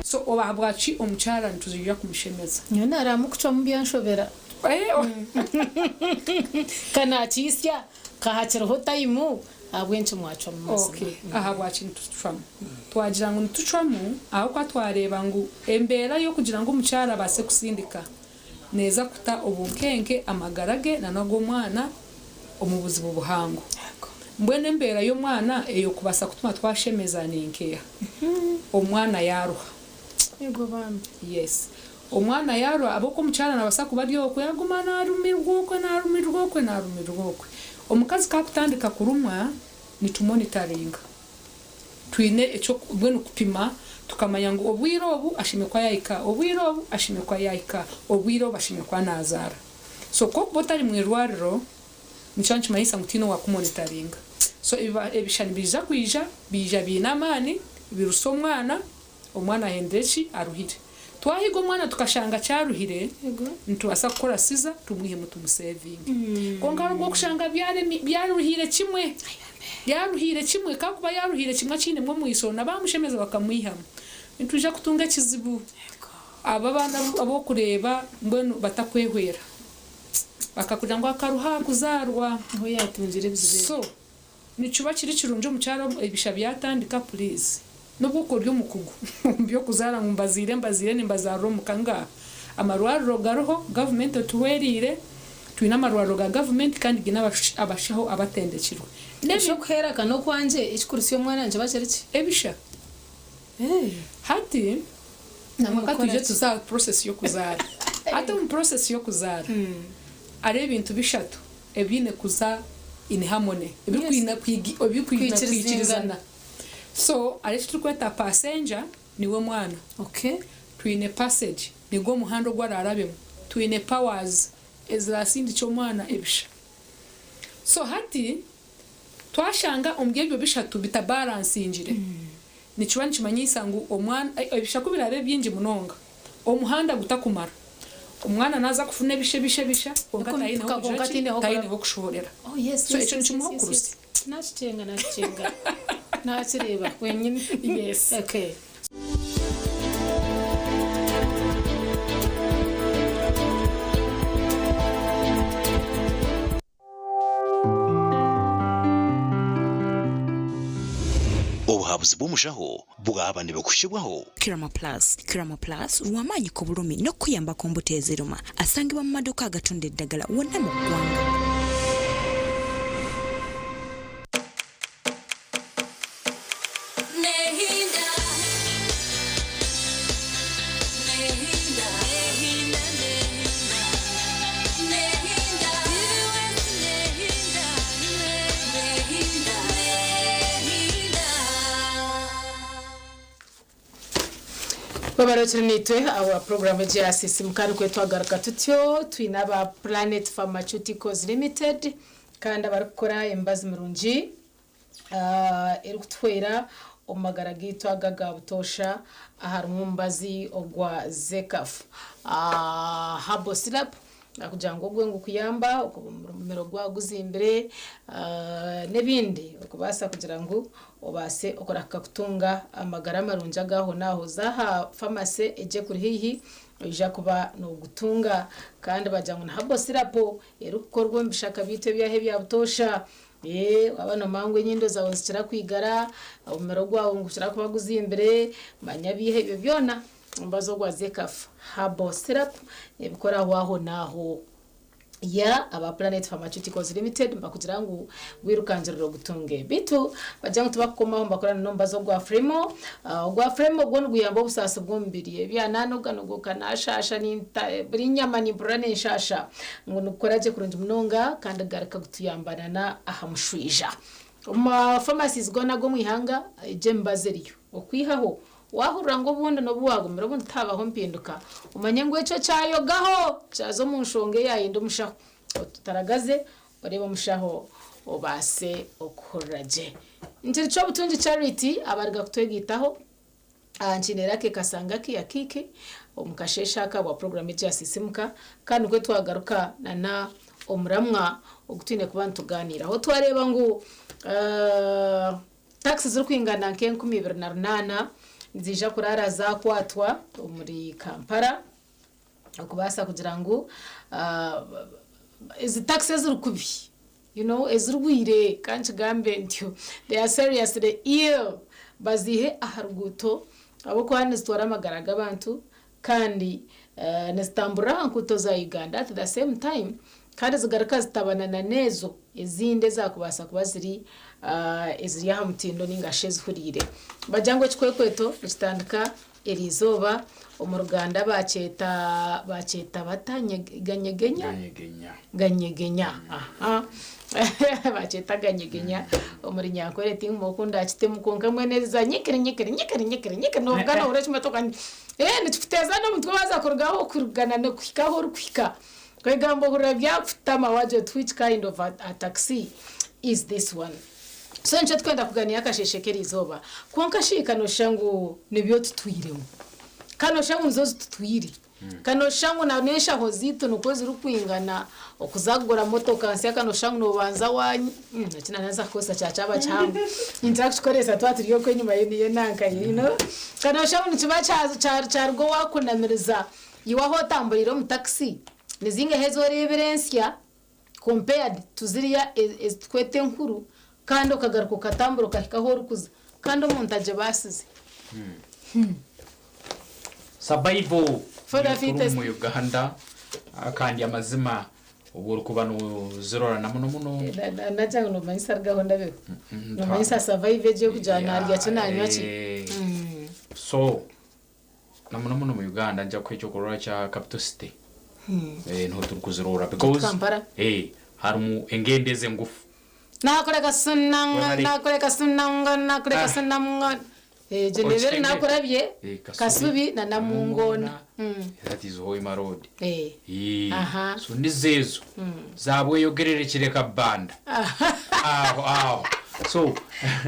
S12: So oba ahabwaki omukyara nitwija kumushemeza?
S6: Nyowe naramu kucwamu byanshobera. Ka nakihisya ka hakiriho tayimu ahabw'enki mwacwamu mazima?
S12: Okay, ahabwaki nitucwamu? Twagira ngu nitucwamu ahabw'okuba twareeba ngu embeera y'okugira ngu omukyara abaase kusindika neeza kuta obunkenke amagara ge na n'ag'omwana omu buzibu buhango. Mbwenu embeera y'omwana ey'okubaasa kutuma twashemeza ni nkeeha? Omwana yaaruha. Yes. Omwana yaaruha ahabw'okuba omukyara naabaasa kuba ari okwe aguma naarumirwa okwe, naarumirwa okwe, naarumirwa okwe. Omukazi ku akutandika kurumwa nitumonitaringa. Twine eky'oku mbwenu kupima. Tukamanya ngu obwire obu ashemereire kuba yaahika aha, obwire obu ashemereire kuba yaahika aha, obwire obu ashemereire kuba naazaara. So ku orikuba otari mu irwariro, nikiba nikimanyisa ngu tihaine owaakumonitaringa. So ebisha nibiija kwija, biija biine amaani, birusa omwana, omwana ahindura ki? Aruhire. Twahiga omwana tukashanga kyaruhire, nitubaasa kukora siza tumwihemu tumusevinge. Kwonka hariho obu orikushanga byaruhiire kimwe, byaruhiire kimwe, kakuba yaruhiire kimwe akiinemu omwitsyo na bamushemeza bakamwihamu, nitwija kutunga ekizibu. Abo abaana abu orikureeba mbwenu batakwehwera, bakakugira ngu akaruha aha kuzaarwa. So Nikiba kiri kirungi omukyara ebisha byatandika please nobu okuba ori omukugu omu byokuzaara ngu mbaziire mbaziire nimbazaarira omuka ngaaha amarwariro gariho gavumenti etuhwereire twine amarwariro ga gavumenti kandi gaine abashaho abatendekirwe nebi
S6: Ekyokuheera ka nokwangye ekikurusya omwana nikiba kiri ki?
S12: Ebisha hati nangwa ka twije tuze aha process yokuzaara hati omu process yokuzaara hariho ebintu bishatu ebiine kuza in harmony, ebirikwine kwikirizana. So hariho eki turikweta passenger niwe mwana, twine passage nigwo muhanda ogu araarabemu, twine powers eziraasindikye omwana ebisha. So hati twashanga omuri ebyo bishatu bitabaransingire, nikiba nikimanyisa ngu omwana, ebisha ku biraabe bingi munonga, omuhanda gutakumara, omwana naaza kufuna ebisha ebisha ebisha kwonka taine h'okugira ki? Taine h'okushohorera. So ekyo nikimuha okurutsya.
S6: Nakikyenga nakikyenga nakireeba wenyini.
S12: Yes.
S6: Okay.
S10: Obuhabuzi bw'omushaho bwaba nibukuhikibwaho.
S11: Kirama Plus, Kirama Plus w'amaanyi ku bulumi n'okukuyamba ku mbuto eziruma. Asangibwa mu maduuka agatunda eddagala wonna mu ggwanga.
S6: Babarokire naitwe awa puroguramu egi ya Sisimuka nikwo twagaruka tutyo twine aba Planet Pharmaceuticals Limited kandi abarikukora emibazi mirungi erikutuhwera omu magara gaitu aga aga butoosha harimu omubazi ogwa Zecaf Herbal Syrup kugira ngu ogwe nigukuyamba omumiro gwaba guzimbire n'ebindi okubaasa kugira ngu obaase okurahuka kutunga amagara marungi aga ahonaaho. Za aha famase egi ekuri haihi noija kuba noogutunga kandi bagira ngu ni Herbal Syrup erikukorwa omu bishaka byaitu ebyaha ebya butoosha. Ee, waaba noomanya ngu enyindo zaawe nizikira kwigara, omumiro gwawe nigukira kuba guzimbire, manya biiha ebyo byona, omubazi ogwa Zecaf Herbal Syrup nebikora aho aho n'aho. Ya aba Planet Pharmaceuticals Limited nibakugira ngu gwirukangirire ogutunge. Beitu bagira ngu tibakukomaho nibakorana n'omubazi ogwa Fremo. Ogwa Fremo gwo niguyamba obusaasi bw'omubiri. Ebyananoga nogoka nashaasha ninta buri nyama nimpurira nenshaasha. Ngu nigukora gye kurungi munonga kandi gugaruka gutuyamba na aha mushwija. Omu ma pharmacies goona ag'omu ihanga egyo emibazi eriyo. Okwihaho waahurira ngu obundi n'obu waagumire obundi tihabaho mpinduka, omanye ngu ekyo kyayogaho kyaza omu nshonga eyaayenda omushaho. Otutaragaze oreebe omushaho obaase okuhurira gye. Nkiri Kyobutungi Charity abariga kutwegaitaho. Nkiine Lucky Kasangaki Akiiki omu kasheeshe aka ahabwa puroguraamu egi ya Sisimuka kandi nikwo twagaruka na omuramwa ogu twine kuba nitugaaniiraho. Twareeba ngu takisi zirikwingana nk'enkumi ibiri na runaana niziija kuraara zaakwatwa omuri Kampala okubaasa kugira ngu ezi takisi eziri kubi you know ezirwaire ka nkigambe ntyo they are seriously ill baziihe aha ruguuto ahabw'okuba nizitwara amagara g'abantu kandi nizitamburira aha nkuuto za Uganda at the same time kandi zigaruka zitabana na n'ezo ezindi ezakubaasa kuba ziri eziri aha mutindo ninga shi ezihuriire. Nibagira ngu ekikwekweto nikitandika Eriizooba omu Ruganda baakyeta baakyeta bata? Ganyegenya? Ganyegenya. Aha. Bakyeta aganyegenya omu Runyankore tinkumanya oku ndakitemu kwonka mbwenu ezi za nyikiri nyikiri nyikiri nyikiri nyikiri novuga nohurira ekimotoka nikikuteeza n'omutwe waaza kuruga ahu orikuruga na n'okuhika ahu orikuhika. Kwegamba ohurira byakutama wagira oti which kind of a taxi is this one. So nikyo tukwenda kuganiira akasheeshe k'eriizooba. Kwonka shi ka nooshusha ngu nibyo tutwiremu. Ka nooshusha ngu nizo zitutwire. Ka nooshusha ngu na n'enshaho zaitu nikwo zirikwingana, okuza kugura motoka nsya ka nooshusha ngu noobanza wa eki naanza kukozesa kyaba kyaba kihango ninkira kukikoresa twaba turi okwo enyima y'enanka you know. Ka nooshusha ngu nikiba kyaruga owaakunamiriza iwe ahu otamburiire omu takisi, nizingahi ezi oreebire ensya compared to ziriya ezitukweta enkuru kandi okagaruka okatambura okahika ahu orikuza kandi omuntu agibaasize.
S5: Survival
S6: For the
S5: nikuru
S6: fittest.
S5: omu Uganda kandi amazima obu orikuba nozirora na muno muno.
S6: Nagira ngu nomanyisa rugaho ndabeho. Nomanyisa survive egyo ey'okugira ngu narya ki nanywa ki.
S5: So na muno muno omu Uganda nija kuha ekyokurorraho kya capital city niho turikuzirora because
S6: Kampala.
S5: harimu engendo ezi engufu.
S6: Nakureka sunanga,
S5: Webale.
S6: nakureka sunanga, nakureka
S5: Ah.
S6: sunanga. Egyo ndeeba eri
S5: Okitenge.
S6: nakurabye,
S5: Eh, Kasubi,
S6: Kasubi na Namungona.
S5: That is Hoima Road.
S6: Eh.
S5: Eh,
S6: Aha.
S5: So nizo ezo zabweyogerere kireka banda. Aho aho. So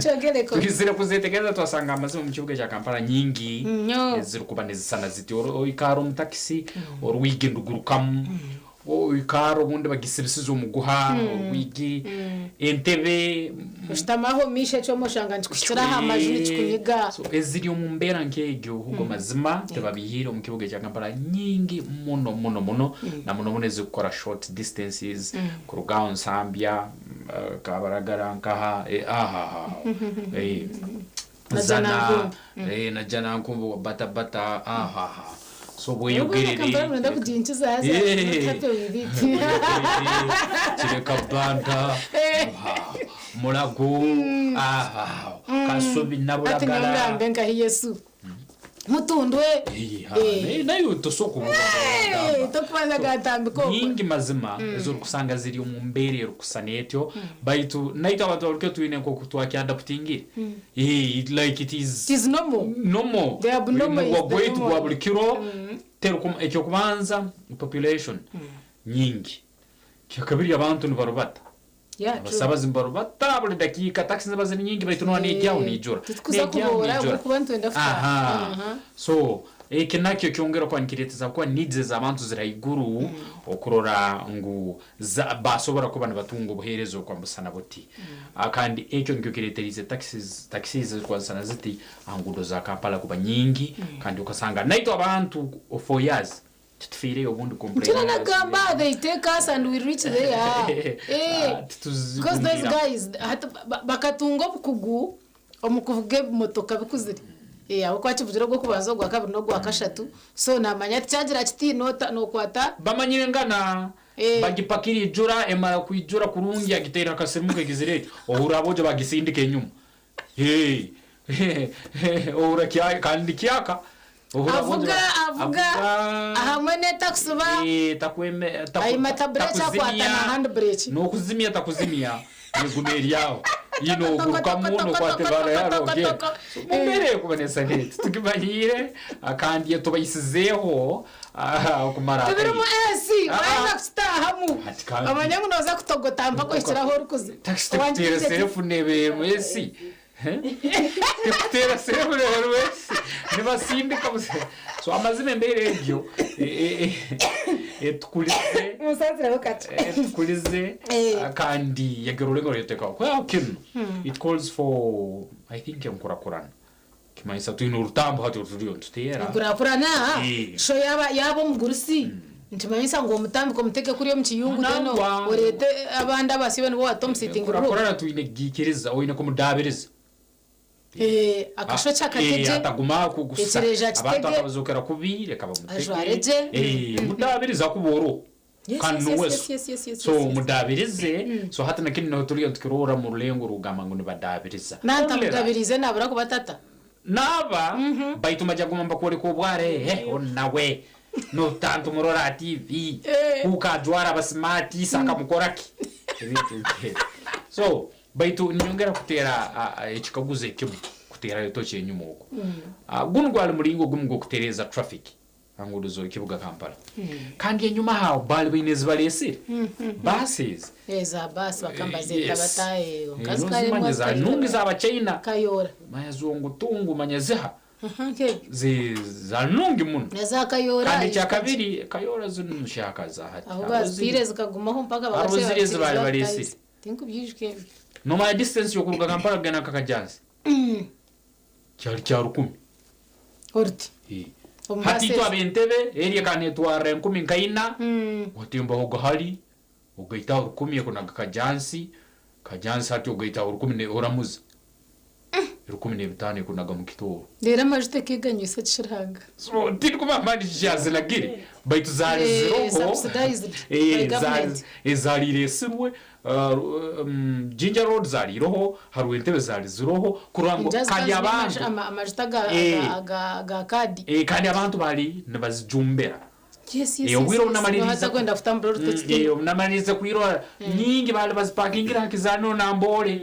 S6: Kyogereko.
S5: twizire kuzetegereza twasanga amazima omu kibuga kya Kampala nyingi
S6: Nnyo.
S5: ezirikuba nizisana ziti oikara omu takisi orwigi ndugurukamu oikara obundi bagisibisize omuguha orwigi entebe
S6: Oshutama aho omu maisho ekyoma oshanga nikikuhikira aha maju nikikunyiga.
S5: So eziri omu mbeera nk'egyo hugo mazima tibabihiire omu kibuga ekya Kampala nyingi muno muno muno na muno muno ezirikukora short distances kuruga aho Nsambya, Kabaragara nkaha aha aha
S6: Na
S5: Zana
S6: Janankumbi.
S5: na Janankumbi bata bata aha aha so
S6: Obwo
S5: bweyogerere
S6: Kampala mwenda kuginkiza haza
S5: Eh.
S6: not happy with it.
S5: Kireka banda Mulago aha Kasubi
S6: Hati nyowe
S5: Nabulagala
S6: ngambe nkahi Yesu. Mutundwe.
S5: Eh, ha, nayo tosobola kubuuza
S6: Eh,
S5: gamba.
S6: tokubanza gatambika okwo.
S5: Nyingi mazima ezorikusanga ziri omu mbeera erikusana etyo baitu naitwe abantu abarikyo twine nkoku twakyadaputingire Eh, like it is
S6: It is normal.
S5: normal.
S6: The abnormal
S5: Murwa
S6: is the
S5: gwaitu
S6: normal.
S5: gwa buri kiro ekyokubanza population nyingi kyakabiri abantu nibarubata
S6: Yeah, true.
S5: abasabazi nibarubata buri dakiika taxi niziba ziri nyingi baitu noba neegyaho neijura
S6: Titukuza
S5: Neegyaho
S6: kuboora
S5: neijura.
S6: ahabw'okuba nitwenda kutaaha.
S5: Aha.
S6: Aha.
S5: So eki nakyo kyongera kuba nikireeteza kuba needs ez'abantu ziri haiguru okurora ngu za- basobora kuba nibatunga obuheereza okwambusana buti. Ah, kandi ekyo nikyo kireeteriize taxis taxis ezirikwazisana ziti aha nguudo za Kampala kuba nyingi kandi okasanga naitwe abantu for years titufiireyo obundi
S6: Nkira
S5: complain
S6: nagamba they take us and we reach there. Eh.
S5: Ah,
S6: Because those
S5: tituzigumira.
S6: guys hati bakatunga obukugu omu kuvuga ebimotoka bikuzire. Eh, ahabw'okuba kivugire ogw'okubanza ogwakabiri n'ogwakashatu so namanya ati kyagira kiti nota nokwata
S5: Bamanyire ngana
S6: Eh.
S5: bagipakira ijura emara kwijura kurungi agiteera akasirimu kegizire eti ohurra aboojo bagisindika enyuma Hey. Ohurra kya kandi kyaka ohurra aboojo
S6: avuga avuga ahamwe n'etakusiba
S5: Eh, takweme taku-
S6: ayimata breki akwata
S5: takuzimya.
S6: na hand brake
S5: N'okuzimya takuzimya neguma eryaho ino ogurukamu nokwata ebara yarogera mumbeera ekubonesa neti tugimanyiire kandi tubaisizeeho okumara
S6: tibirimu
S5: akaire.
S6: AC wayenda kukitahamu
S5: Ati kandi-
S6: omanye ngu noza kutogota mpaka ohikire ahu orikuza
S5: Takisi tekuteera serefu nebeerwa esi tekuteera serefu nebeerwa esi nibasindika busa so amazima embeera egyo etukurize
S6: Musaasire kakye.
S5: Etukurize kandi yagera orurengo rwetekaho kubera kinu it calls for I think enkurakurana kimanyisa twine orutambo hati oruturiyo nituteera
S6: Enkurakurana
S5: Eh.
S6: sho yaba yaba omugurusi nikimanyisa ngu omutambike omuteke kuriya omu kiyungu then
S5: Nangwa.
S6: oreete abandi abasibe nibo wata omu sitting room.
S5: Enkurakurana twine kugiikiriza oine kumudaabiriza
S6: Eh, akashokye akategye.
S5: Ataguma kugusa
S6: Ekireju akitege.
S5: abantu akabazokera kubi reka bamutege.
S6: Ajware gye.
S5: Eh, mudaabiriza kuba oro
S6: Yes,
S5: kandi
S6: yes, yes,
S5: nuweso
S6: yes, yes, yes, yes,
S5: so
S6: yes, yes.
S5: mudaabirize so hati nakini niho turiyo nitukirora mu rurengo rugamba ngu nibadaabiriza
S6: Nantamudabirize nabura kuba tata.
S5: Naaba baitu majaguma mbakworeka obware eh, nawe notantumurora aha TV
S6: Eh.
S5: kuka ajwara abasimati isa akamukoraki. Ebintu nk'ebyo. So, baitu ninyongera kuteera ekikaguzo ekimu kuteerayo toki enyuma okwo. Gunu gwali muringo gumu gw'okutereeza traffic ha nguudo z'ekibuga Kampala. Kandi enyuma aho baali baine ezibareesire, buses.
S6: Eza baasi bakaba nibazeeta
S5: Yes.
S6: bata?
S5: Eh,
S6: Omukazi
S5: nozimanya
S6: karemwa
S5: za nungi za China.
S6: Kayoora.
S5: Manya zungutungu manya ziha.
S6: Nk'ebyo.
S5: Zi za nungi muno.
S6: Eza Kayoora.
S5: Kandi ekyakabiri Kayoora zinu mushaka za hati.
S6: Aho
S5: Hariho
S6: bazitiire
S5: ziri.
S6: zikagumaho mpaka
S5: Hariho
S6: bakaseera
S5: ziri ezi baali
S6: bakiriza
S5: bareesire.
S6: Tinkubyijukya ebyo.
S5: Nomanya distance y'okuruga Kampala kugenda nka Kajjansi? Kyali kya rukumi.
S6: Oruti.
S5: Eh.
S6: Omu
S5: Hati
S6: baasi
S5: itwe
S6: ezi.
S5: ab'entebe eri ekaba netwarra enkumi nka ina, otembaho gahari, ogaitaho rukumi ekunaga Kajjansi, Kajjansi hati ogaitaho rukumi ne oramuza. Rukumi n'ebitaano ekunaga mu kitooro.
S6: Reero amajuta ekeeganywisa kishiranga.
S5: So tindikuba mani kyazinagire baitu zaali
S6: Eh,
S5: ziroho
S6: subsidized by
S5: eh,
S6: government.
S5: zaali ezaliresirwe Jinja Road zaliroho hariho entebe zali ziroho kurora ngu
S6: Enjazi
S5: kandi
S6: kandi
S5: abantu
S6: amajuta aga
S5: Eh.
S6: aga aga kadi.
S5: Eh, kandi abantu bali nibazijumbera.
S6: Yes, yes,
S5: Eh,
S6: yes.
S5: obwire
S6: yes.
S5: obunamaliriza
S6: Nohata kwenda kutambura orutoki.
S5: Eh, obunamaliriza kwirora nyingi bali bazipakingira ha kizaaniro Namboole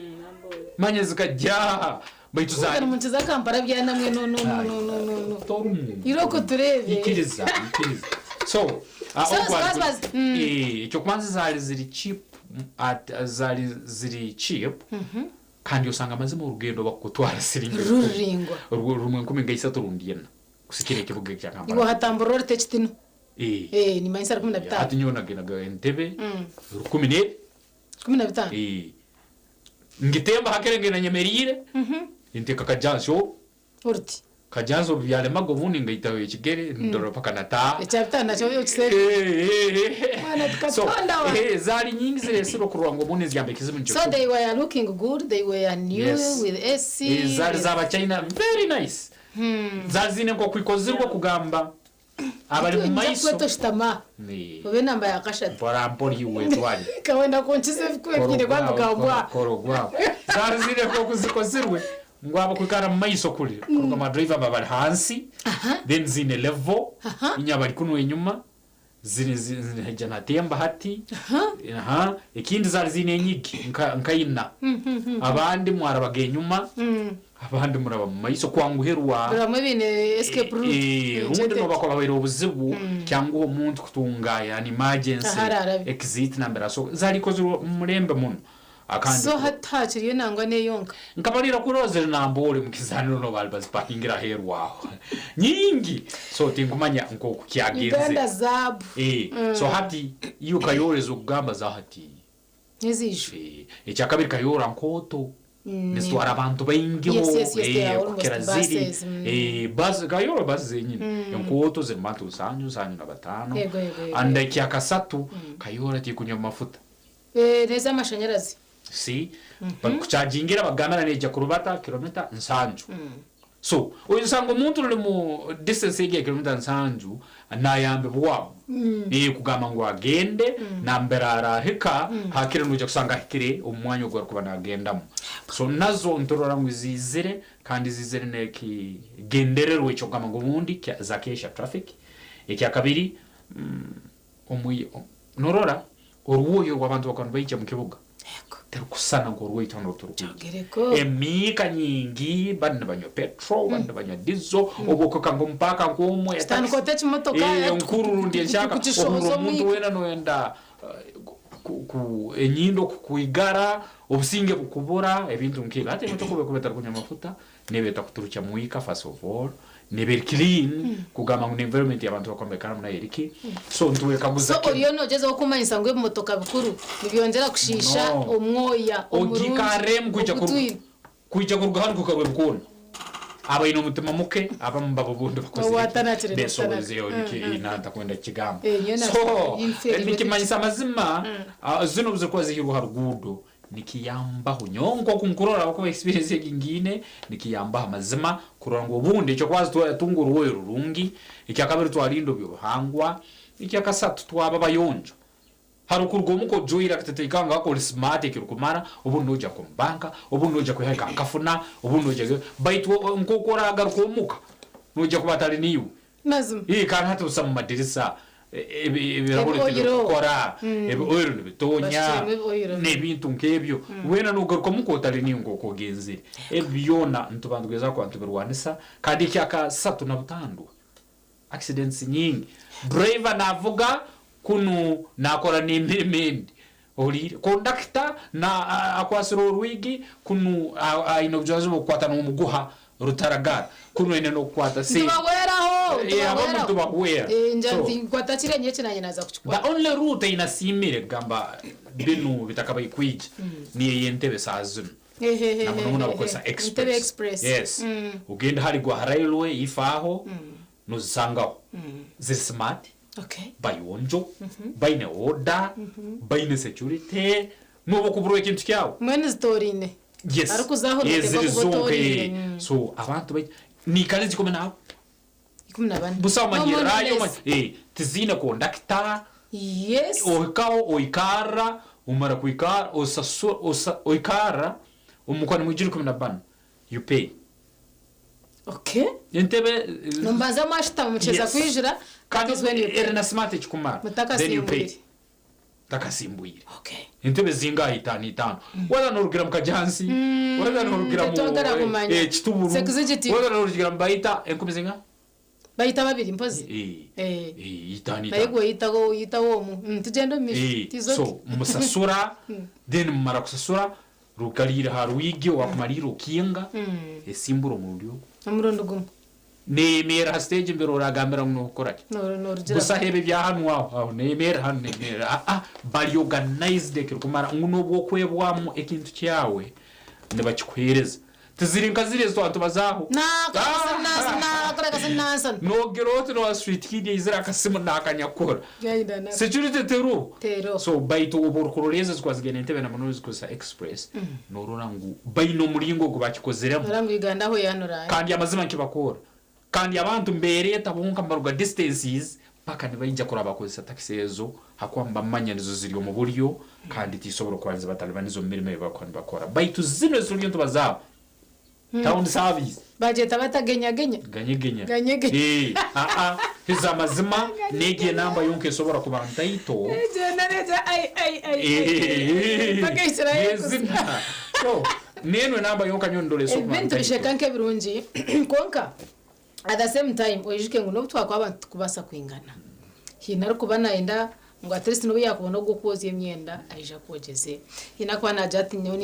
S5: manya zikajja baitu
S6: Kare
S5: zali
S6: munkiza Kampala byanamwe no no no no no no no. Iroko turebe.
S5: Ikiriza ikiriza so
S6: So,
S5: ogwo
S6: so
S5: ari-
S6: was-
S5: Eh, ekyokubanza zali ziri cheap at zali ziri cheap kandi osanga amazima orugendo bakukutwara siringi
S6: Ruringwa.
S5: Rumwe nkumi nka isatu rundi ena kusikira ekibuga ekya
S6: Iwe
S5: Kampala.
S6: hatambura orute kitino.
S5: Eh.
S6: Eh, ni manyisa 15.
S5: Hati nyowe nagendaga Entebbe rukumi ne
S6: 15.
S5: Eh. Ngitemba hakere ngenda nyemeriire nteeka Kajjansi obu
S6: Oruti.
S5: Kajjansi obu byaremaga obundi ngaitaho ekigere ndora paka nataaha.
S6: Ekya bitano nakyo okisebe. Mwana
S5: So,
S6: tukatonda wa.
S5: zaali nyingi zireesire okurora ngu obundi nizigamba ekizibu nikyo
S6: So
S5: kimu.
S6: they were looking good, they were new
S5: Yes.
S6: with AC.
S5: Eh, zaali
S6: with-
S5: zaba China very nice. Zaali ziine nk'okwikozirwe kugamba abari mu
S6: Nja
S5: maiso.
S6: kweta oshutama.
S5: Eh,
S6: Obe namba ya kashatu.
S5: mpora mpora iwe twari.
S6: Kawenda kunkiza ebikuba kwambuka mbwa.
S5: Koro gwabo. Zaali ziine nk'okuzikozirwe ngu abakwikara mu maiso kuri kuruga ama driver baba bari hansi then ziine level inya bari kunu enyuma ziri zihija natemba hati aha ekindi zaali ziine enyigi nka nka ina abandi mwarabaga enyuma abandi muraba mu maiso kwanguhirwa.
S6: Bamwe bine escape route.
S5: Eh, rundi noba kwabaire obuzibu kyanguha omuntu kutunga yani emergency
S6: Ahari arabe.
S5: exit nambere aso zalikozirwe mu mulembe muno akandi
S6: So hatakiriyo nangwa neyonka.
S5: nkabalira kurozere Namboole mu kizaniro no bali bazipakingira aheeru aho nyingi so tinkumanya nkoku kyagenze.
S6: Uganda zabu.
S5: Eh, so hati iyo kayoreza okugamba za hati
S6: Nezishu.
S5: Eh, ekyakabiri Kayora nkooto nizitwara abantu baingiho.
S6: Yes, yes, yes, they are almost
S5: kukira ziri
S6: buses.
S5: Eh, bus Kayora basi zenyine enkooto zirimu bantu nsanju nsanju na bataano.
S6: Yego, yego, yego.
S5: And ekyakasatu Kayora tikunywa mafuta.
S6: Eh, nez'amashanyarazi.
S5: Si bakuchargingira bagambira neija kurubata kilomita 7. So oyosanga omuntu ruri mu distance egi ya kilomita 7 nayambibwamu eh, kugamba ngu agende nambere arahika hakire nuja kusanga ahikire omu mwanya ogu arikuba nagendamu. So nazo nturora ngu zizire kandi zizire nekigendererwa ekyokugamba ngu obundi zakesha traffic. Ekyakabiri norora orwoyo rw'abantu bakaba nibaija mu kibuga terukusana nk'orwaitu hanu oruturukwija.
S6: Gereko.
S5: Emiika nyingi bandi nibanywa petrol bandi nibanywa diesel obwokuka nk'omupaka nk'omwe
S6: Kitandika ota ekimotoka.
S5: Eh, enkuru rundi enshaka
S6: kukishohoza
S5: ohurira omuntu
S6: omwika.
S5: weena noyenda enyindo kukwigara obusinge bukubura ebintu nk'ebyo. Hati emotoka obu ekuba etarikunywa mafuta neeba etakuturukya mwika first of all neeba eri clean kugamba ngu n'environment y'abantu bakwambekaramu nayo eriki so ntuwekaguza
S6: So oriyo nogezaho kumanyisa ngu ebimotoka bikuru nibyongera kushiisha
S5: No.
S6: omwoya omurungi
S5: ogikaremu kwija
S6: ogutwire.
S5: Kwija kuruga hanu kukarwa ebikoona abaine omutima muke abamu baba obundi
S6: Owatanakire
S5: bakozebesobozeyo
S6: n'okutanaka.
S5: ntakwenda kigamba.
S6: Eh, nyowe
S5: So
S6: naffe-
S5: nikimanyisa amazima zino zirikuba zihirwe ha ruguudo nikiyambaho nyowe nkoku nkurora abakuba experience egi ngiine nikiyambaho amazima kurora ngu obundi ekyokubanza twatunga oruwoyo rurungi, ekyakabiri twarinda ebyobuhangwa, ekyakasatu twaba bayonjo. Hari okuruga omuka ojwaire akateteeyi ngako ori smart ekirikumara obundi noija nk'omu banka obundi noija kwihayo kankafuna obundi noija baitu nkoku oragaruka omuka noija kuba atari niiwe.
S6: Mazima.
S5: Ii, kandi hati busa mu madirisa Ebirahuri tibirikukora, ebi oil nibitonya, n'ebintu nk'ebyo. Weena noogarukamu nk'otari ninga oku ogenzire. Ebi byona nituba nitugyezaho kuba nitubirwanisa. Kandi ekya kasatu na butandwa, accidents nyingi. Driver naavuga kunu naakora n'emirimo endi. Ohuriire? Kondakita na akwatsire orwigi kunu aine obujunaanizibwa bw'okukwata n'omuguha rutaragara kunu aine n'okukwata sente.
S6: Nitubahweraho,
S5: Eh, abamu
S6: nitubahweraho.
S5: nitubahwera.
S6: Eh, ngira
S5: So,
S6: nti nkwata kiriya nyowe eki naanye naaza
S5: the
S6: kukikwata.
S5: only route ei nasiimire kugamba binu bitakabaire kwija niyo ey'entebe saaha zinu. Na muno muno abakukozesa
S6: Entebe
S5: express.
S6: express.
S5: Yes. Ogende hari gwa railway ife aho nozisangaho. Ziri smart.
S6: Okay.
S5: Bayonjo, baine order, baine security, n'obu okuburwa ekintu kyawe.
S6: Mbwenu zitoraine.
S5: Yes.
S6: Arikuzaho
S5: Eh,
S6: noteekwa
S5: ziri
S6: kuba
S5: zonka
S6: otoraine.
S5: eh. So abantu baitu niikara ezikumi naabo.
S6: 14.
S5: Busaho
S6: No more no
S5: manyirirayo
S6: less.
S5: eh, tiziine kondakita.
S6: Yes.
S5: Ohikaho oikarra, omara kwikarra osasura osa oikarra omukwano mwijura 14 you pay.
S6: Okay.
S5: Entebe
S6: Nimubanza mwashutama mukiheeza
S5: Yes.
S6: kwijura that
S5: Kandi
S6: is when you pay.
S5: eri na smart ekikumara. Then you pay.
S6: Mutakasimbwire.
S5: Takasimbwire.
S6: Okay.
S5: Entebe zingahi itaano itaano. Waza norugira mu Kajansi, waza norugira mu
S6: Tetwagara kumanya.
S5: eh, Kituburu,
S6: Sexecutive.
S5: waza norugira mu Baita enkumi zingahi?
S6: Bayita babiri mpozi.
S5: Eh,
S6: Eh.
S5: eh, itaano
S6: Naye
S5: itaano.
S6: gwe oyitaho oyitaho omu. Tugyende omu maisho.
S5: Eh,
S6: It is okay.
S5: so musasura then mumara kusasura rukariira aha rwigi wakumariira okinga esimbura omurundi ogwo.
S6: Omurundi gumwe.
S5: Neyemerera aha stage mbere oragambira ngu nokora ki?
S6: Norugira.
S5: Busaho ebi ebya hanu aho aho neyemerera hanu neyemerera ah ah bari organized ekirikumara ngu n'obu okwebwamu ekintu kyawe nibakikuhereza. Tiziri nka ziri ezi twaba nitubazaaho. Noogira oti n'owa street kid yaizire akasimu naakanyakura. Security teriho.
S6: Teriho.
S5: So baitu obu orikurora ezo ezikuba zigenda Entebbe na muno ezikozesa express, noorora ngu baine omuringo ogu bakikoziremu.
S6: Norora ngu Uganda aho yaanura.
S5: Kandi amazima nikibakora. Kandi abantu nibeereeta bonka nibaruga distances paka nibaija kuraba bakozesa taxi ezo ahakuba nibamanya nizo ziri omu buryo kandi tizisobora kuba nizibatalibaniza omu mirimo ei barikuba nibakora. Baitu zinu ezi turiyo nitubazaaho, town service.
S6: Bagyeta bata genyagenya?
S5: Ganyegenya.
S6: Ganyegenya.
S5: Eh, aa, ezo amazima n'egyo enamba yonka esobora kuba ntaito.
S6: Egyo nareeta ai ai ai ai. Paka ehikire
S5: Yezina. So, n'enu enamba yonka nyowe ndora esobora kuba
S6: Ebi
S5: ntaito.
S6: nitubisheka nk'ebirungi kwonka at the same time oijuke ngu n'obu twakuba abantu tikubaasa kwingana. Haine arikuba nayenda ngu at least n'obu yaakubona ogw'okwozya emyenda aija akwogyeze. Haine arikuba naagira ati nyowe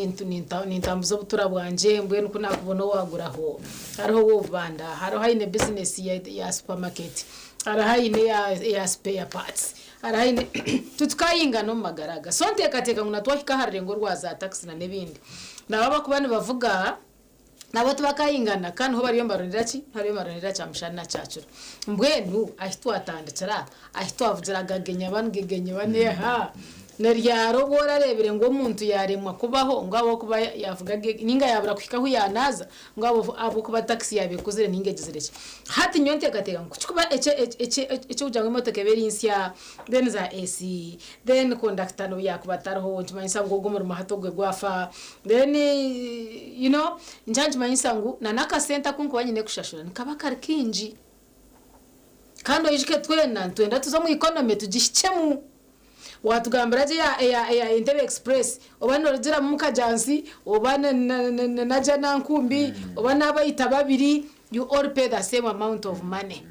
S6: nintambuza obutura bwangye mbwenu ku naakubona owaaguraho. Hariho ow'obubanda, hariho aine bizinesi ya supermarket, hariho aine eya spare parts, hariho aine titukayingana omu magara aga. So nteekateeka ngu na twahika aha rurengo orwa za taxi na n'ebindi, nabo abakuba nibavuga Nabo tibakayingana kandi niho bariyo nibarondera ki? Niho bariyo nibarondera kyamushana na kyakiro. Mbwenu ahi twatandikira, ahi twavugira gagenya banu gegenye banu eha, ni ryari obu orareebire ngu omuntu yaaremwa kubaho ngu ahabw'okuba yaavuga ge ninga yaabura kuhika ahu yaanaaza ngu ahabw'okuba takisi yaaba ekuzire ninga egizire ki. Hati nyowe nteekateeka ngu ku kirikuba eky'okugira ngu emotoka ebe eri nsya, then za AC, then kondakita n'obu yaakuba atariho nikimanyisa ngu ogwo omurimo hati ogwe gwafa, Then you know nikyo nikimanyisa ngu na n'akasente aku nkuba nyine kushashura nikaba kari kaingi. Kandi oijuke twena nitwenda tuze omu economy tugihikyemu. Waatugambira gye eya eya eya Entebbe Express oba noorugiramu Mukagyansi oba na na na na Najjanankumbi oba n'abaita babiri you all pay the same amount of money.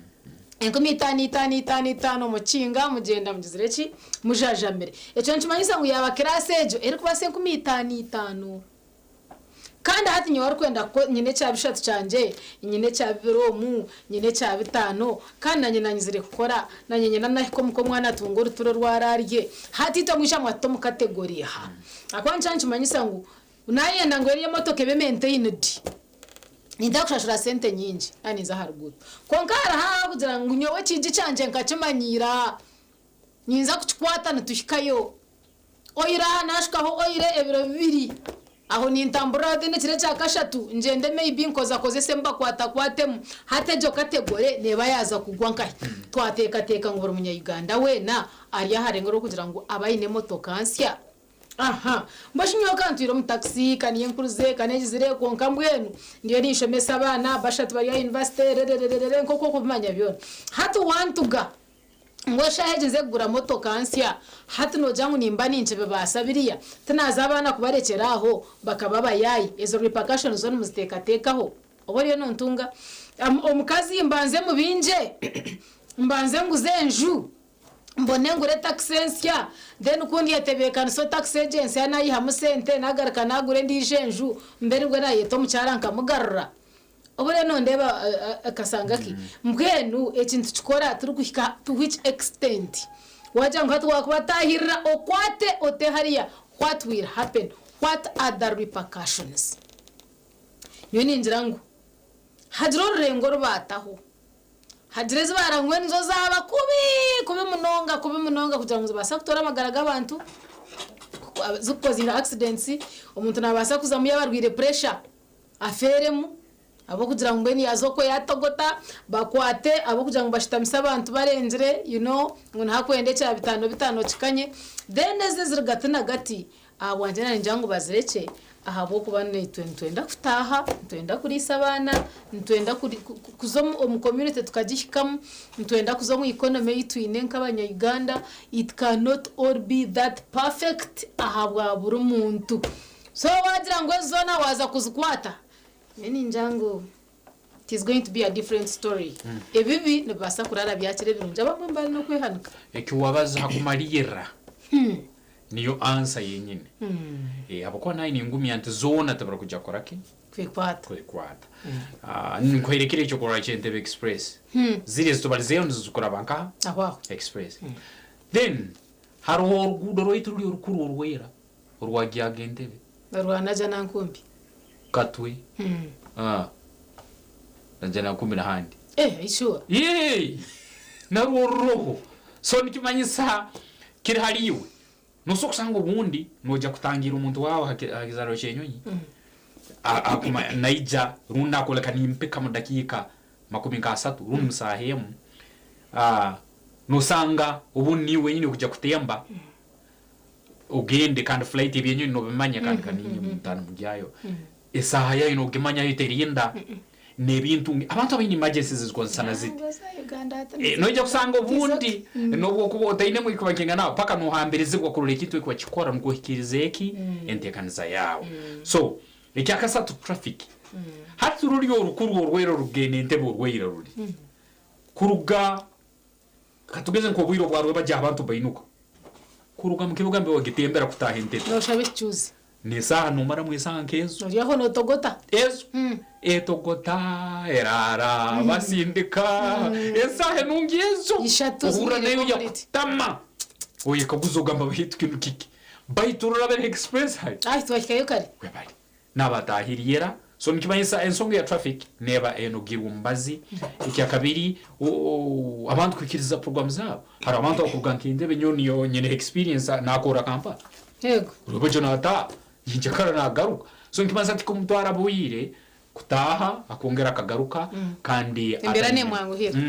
S6: 5000 itaano itaano itaano mukinga mugyenda mugizire ki? Mujajamire. Ekyo nikimanyisa ngu yaaba kiraasi egyo erikubaasa 5000 itaano. Kandi hati nyowe orikwenda kuko nyine ekya bishatu kyangye, nyine ekya bibiri omu, nyine ekya bitaano, kandi nanye nanyizire kukora, nanye nyenda nahika omuka omwana atunge oruturo oru araarye. Hati itwe mwija mwatuta omu category eha? Ahakuba nikyo nikimanyisa ngu nayenda ngu eriyo emotoka ebe maintained. Ninza kushashura sente nyingi naaba ninza aha ruguuto. Kwonka hariho ahakugira ngu nyowe ekiigi kyangye nkakimanyiira, ninza kukikwata nituhikayo. Oil aha naashukaho oil ebiro bibiri, aho nintamburiraho then ekiro ekya kashatu ngyende maybe nkozakozesemu bakwatakwatemu. Hati egyo category neeba yaaza kugwa nkahi? Twateekateeka ngu buri munya-Uganda weena ari aha rengo rw'okugira ngu abe aine emotoka nsya. Aha, mbwenu shi nyowe ka ntwire omu takisi, ka niyo enkurize, ka negizire, kwonka mbwenu ndiyo ninshomesa abaana, bashatu bari aha yunivasite, rerererere nk'oku orikubimanya byona. Hati wantuga, Ngu eshaaha egi nze kugura motoka nsya, hati noogira ngu nimba ninkibibaasa biriya? Tinaaza abaana kubarekyera aho bakaba abayaayi? Ezo repercussions zo nimuziteekateekaho? Oba oriyo nontunga omukazi mbanze mubingye, mbanze nguze enju, mbone ngure takisi ensya, then ku ndyetebeekanisa takisi egyo ensya naayihamu sente naagaruka naagura endiijo enju, mbe nibwo naayeta omukyara nkamugarura? Oba oriyo nondeeba akasanga ki? Mbwenu eki nitukikora turikuhika to which extent? Waagira ngu hati waakubatahirira okwate ote hariya, what will happen? What are the repercussions? Nyowe ningira ngu hagira orurengo oru baataho, hagira ezi baara ngu nizo zaaba kubi kubi munonga kubi munonga kugira ngu zibaase kutoora amagara g'abantu, zikukozinga accidents, omuntu naabaasa kuzamu yaaba arwaire pressure afeeremu ahabw'okugira ngu mbwenu yaaza okwe yaatogota, bakwate ahabw'okugira ngu bashutamise abantu barengire you know ngu nihakwenda ekya bitaano bitaano kikanye, then ezi eziri gati na gati Ahabwangye naanye ningira ngu bazirekye ahabw'okuba naitwe nitwenda kutaaha, nitwenda kuriisa abaana, nitwenda kuza omu community tukagihikamu, nitwenda kuza omu economy ei twine nk'abanya-Uganda, it cannot all be that perfect ahabwa buri muntu. So waagira ngu ezi zoona waaza kuzikwata, nyowe ningira ngu it is going to be a different story. Ebibi nibibaasa kuraara byakira ebirungi abamwe mbari n'okwehanika.
S5: Eki wabaza aha kumariirira Niyo answer yenyine. Eh, habwokuba naanye ningumya nti zoona tibarikuja kukora ki?
S6: Kwekwata.
S5: Kwekwata. Ah, nkuhaire kiri ekyokurora ky'Entebbe Express. Ziri ezitubarizeeho nizo zirikuraba nkaha?
S6: Aho aho.
S5: Express. Then hariho oruguudo rwaitu ruri orukuru orwera orwagyaga Entebbe.
S6: Orwa Najjanankumbi.
S5: Katwe. Ah, Najjanankumbi n'ahandi.
S6: Eh, are you sure?
S5: Yee! Narwo ruroho. So nikimanyisa kiri hariiwe. Nosobora kusanga obundi noija kutangiira omuntu waawe aha kizaariro ky'enyonyi, naija rundi nakwoleka nimpika mu dakiika makumi nk'asatu rundi mu saaha emu, nosanga obundi niiwe wenyini okuja kutemba ogende kandi flight eby'enyonyi nobimanya kandi kaniinye mutaano mugyayo, esaaha yaayo nogimanya yo terinda. N'ebintu nge abantu abaine emergencies ezikozesana ziti. Eh, noija kusanga obundi n'obu okuba otainemu ekuba nkenga nawe paka nohambirizibwa kurora ekintu eki wakikora nukwo ohikiirize eki entekaniza yaawe. So ekyakasatu traffic. Hati ruri orukuru orwera orukugenda Entebbe orwaira ruri kuruga katugeze nk'obwire obwa rwebagyo abantu bainuka kuruga mukibuga mbere wagitembera kutaaha Entebbe.
S6: Noshaba ekicuuzi.
S5: N'esaaha noomaramu esaaha nk'ezo.
S6: Ori aho nootogota.
S5: Ezo. Etogota, eraara, basindika, esaaha enungi ezo.
S6: Ishatu
S5: Ohurra
S6: zibaire
S5: nayo
S6: complete.
S5: yakutama. Oyekaguza ogamba baitu kinu kiki? Baitu orora bari express hati.
S6: Ahi twahikayo kare.
S5: Webale. Nabatahiriye ra. So nikimanyisa ensonga ya traffic neeba enogirwe omubazi. Ekyakabiri, abantu kwikiriza program zaabo. Hariho abantu abakuruga nk'Entebbe nyowe niyo nyine experience nakorra Kampala.
S6: Yego.
S5: Rwebagyo naataaha, nyenkyakara naagaruka. So nikibaasa nti kumutwara bwire kutaaha akongera akagaruka kandi
S6: Embeera
S5: ataine-
S6: neemwanguhira.